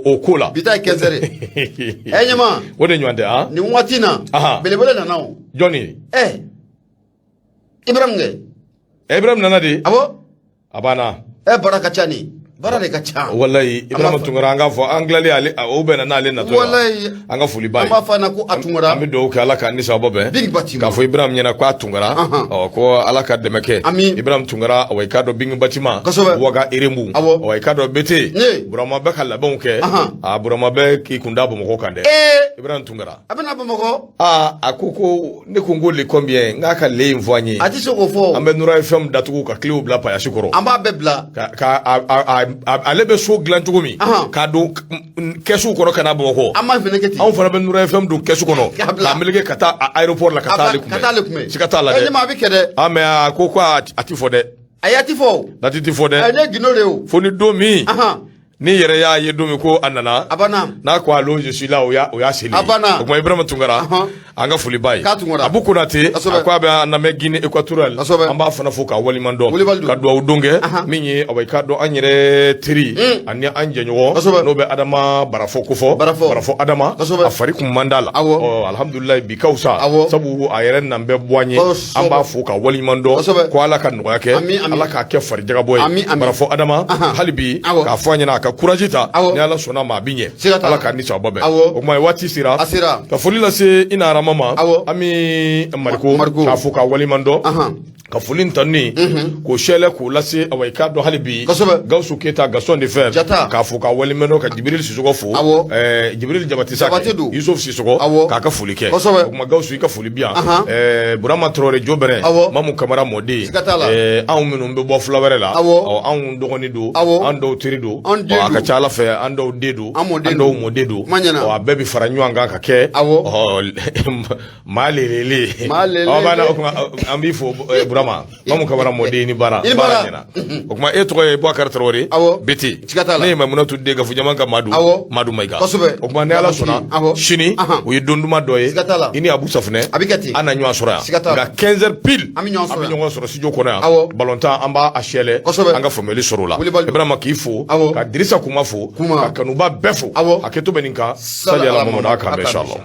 o ko la. Bi ta ye 15 heures ye. Ɛ ɲɛma. O de ɲɔgɔn tɛ han. Nin waati in na, belebele nana o. Jɔnni? Ɛ Ibrahim kɛ. Ibrahim nana de. Awɔ. A banna. Ɛ baara ka ca nin. Baara de ka ca. Walayi, Ibrahima Tunkara, an k'a fɔ an tilalen ale o bɛnna n'ale natɔ ye. Walayi. An ka foli b'a ye. An b'a fɔ a ɲɛna ko a Tunkara. An bɛ dugawu kɛ, Ala k'an ni sababa bɛn. Big Bâtiment. K'a fɔ Ibrahim ɲɛna k'a Tunkara. Ɔ ko Ala ka dɛmɛ kɛ. Ami. Ibrahim Tunkara, awa i k'a dɔn Big Bâtiment. Waga Eremu. Awa i k'a dɔn Bete. Burama bɛ ka labɛnw kɛ. A Burama bɛ k'i kun da Bamakɔ kan dɛ. Ibrahim Tunkara. A bɛna Bamakɔ. Aa, a ko ko ne ko n ko le combien n k'a ka le in fɔ an ye. A tɛ se k'o fɔ. An bɛ Nura FM datugu ka kilew bila payasi kɔrɔ. An b'a bɛɛ bila. Ka ale bɛ so dilan cogo min, k'a don kɛsuw kɔnɔ ka na Bamakɔ. An b'a fana kɛ ten. Anw fana bɛ Nura FM don kɛsu kɔnɔ. K'a meleke ka taa aéroport la ka taa ale kunbɛn. Ka taa ale kunbɛn. Siga t'a la dɛ. Ɛ ɲɛma, a bɛ kɛ dɛ. Ah mais a ko ko a ti fɔ dɛ. Ayi, a ti fɔ o. Date ti fɔ dɛ. Ɛ ne ye gindo de ye o. Fo ni don min. Ni yɛrɛ y'a ye don min ko a nana. A banna. N'a ko allo, je suis là, o y'a seli. A banna. O tuma Ibrahima Tunkara. An ka foli b'a ye. K'a Tunkara. Abu Konate. A ko a bɛ an lamɛn Guinée équatoriale. An b'a fana fo k'a waleɲuman dɔn. Ka dugawu don kɛ. Min ye awa i k'a dɔn an yɛrɛ teri. Ani an jɛɲɔgɔn. N'o bɛ Adama Barafɔ kofɔ. Barafɔ Adama. A fari kun man d'a la. Ɔ alihamudulilayi bi ka fisa. Sabu a yɛrɛ nan bɛ bɔ an ye. An b'a fo k'a waleɲuman dɔn. Ko Ala ka nɔgɔya kɛ. Ala k'a kɛ fari jagabɔ ye. Barafɔ Adama. Hali bi k'a fɔ a ɲɛna a ka courage ta. Ni Ala sɔnna ma a bi ɲɛ. Ala k'a ni sababa bɛn. O tuma waati sera. A sera. Ka foli lase i na Arama ma. Ami Mariko. K'a fo k'a waleɲuman dɔn. Ka foli tanuni k'o sɛlɛ k'o lase awa i k'a dɔn hali bi Gawusu Keyita Gaston de Fer k'a fo k'a waleɲuman dɔn ka Jibril Sisɔkɔ fo Jibril Jabate sa Yusuf Sisɔkɔ k'a ka foli kɛ. O tuma Gawusu i ka foli bi yan. Burama Traoré Jobɛrɛ Mamu Kamara mɔden anw minnu bɛ bɔ fula wɛrɛ la, anw dɔgɔnin don, an dɔw teri don, a ka ca Ala fɛ an dɔw den don, an dɔw mɔden don, a bɛɛ bɛ fara ɲɔgɔn kan ka kɛ maa lelele. An b'i fo Burama Mamu Kamara mɔden ni baara ɲɛna. O tuma e tɔgɔ ye Bubakari Tarawele Bete. Ne ye Mamunatu den Gafu Jama ka Madu Madu Mayiga. O tuma ni Ala sɔnna sini o ye don duman dɔ ye. I ni Abu Safunɛ an na ɲɔgɔn sɔrɔ yan nka 15 heures pile an bɛ ɲɔgɔn sɔrɔ studio kɔnɔ yan. Balontan an b'a sɛlɛ an ka faamuyali sɔrɔ o la. Ibrahima k'i fo ka Dirisa Kuma fo ka kanuba bɛɛ fo. Hakɛto bɛ nin kan. Sali ala Mamadu a k'an bɛn inshallah.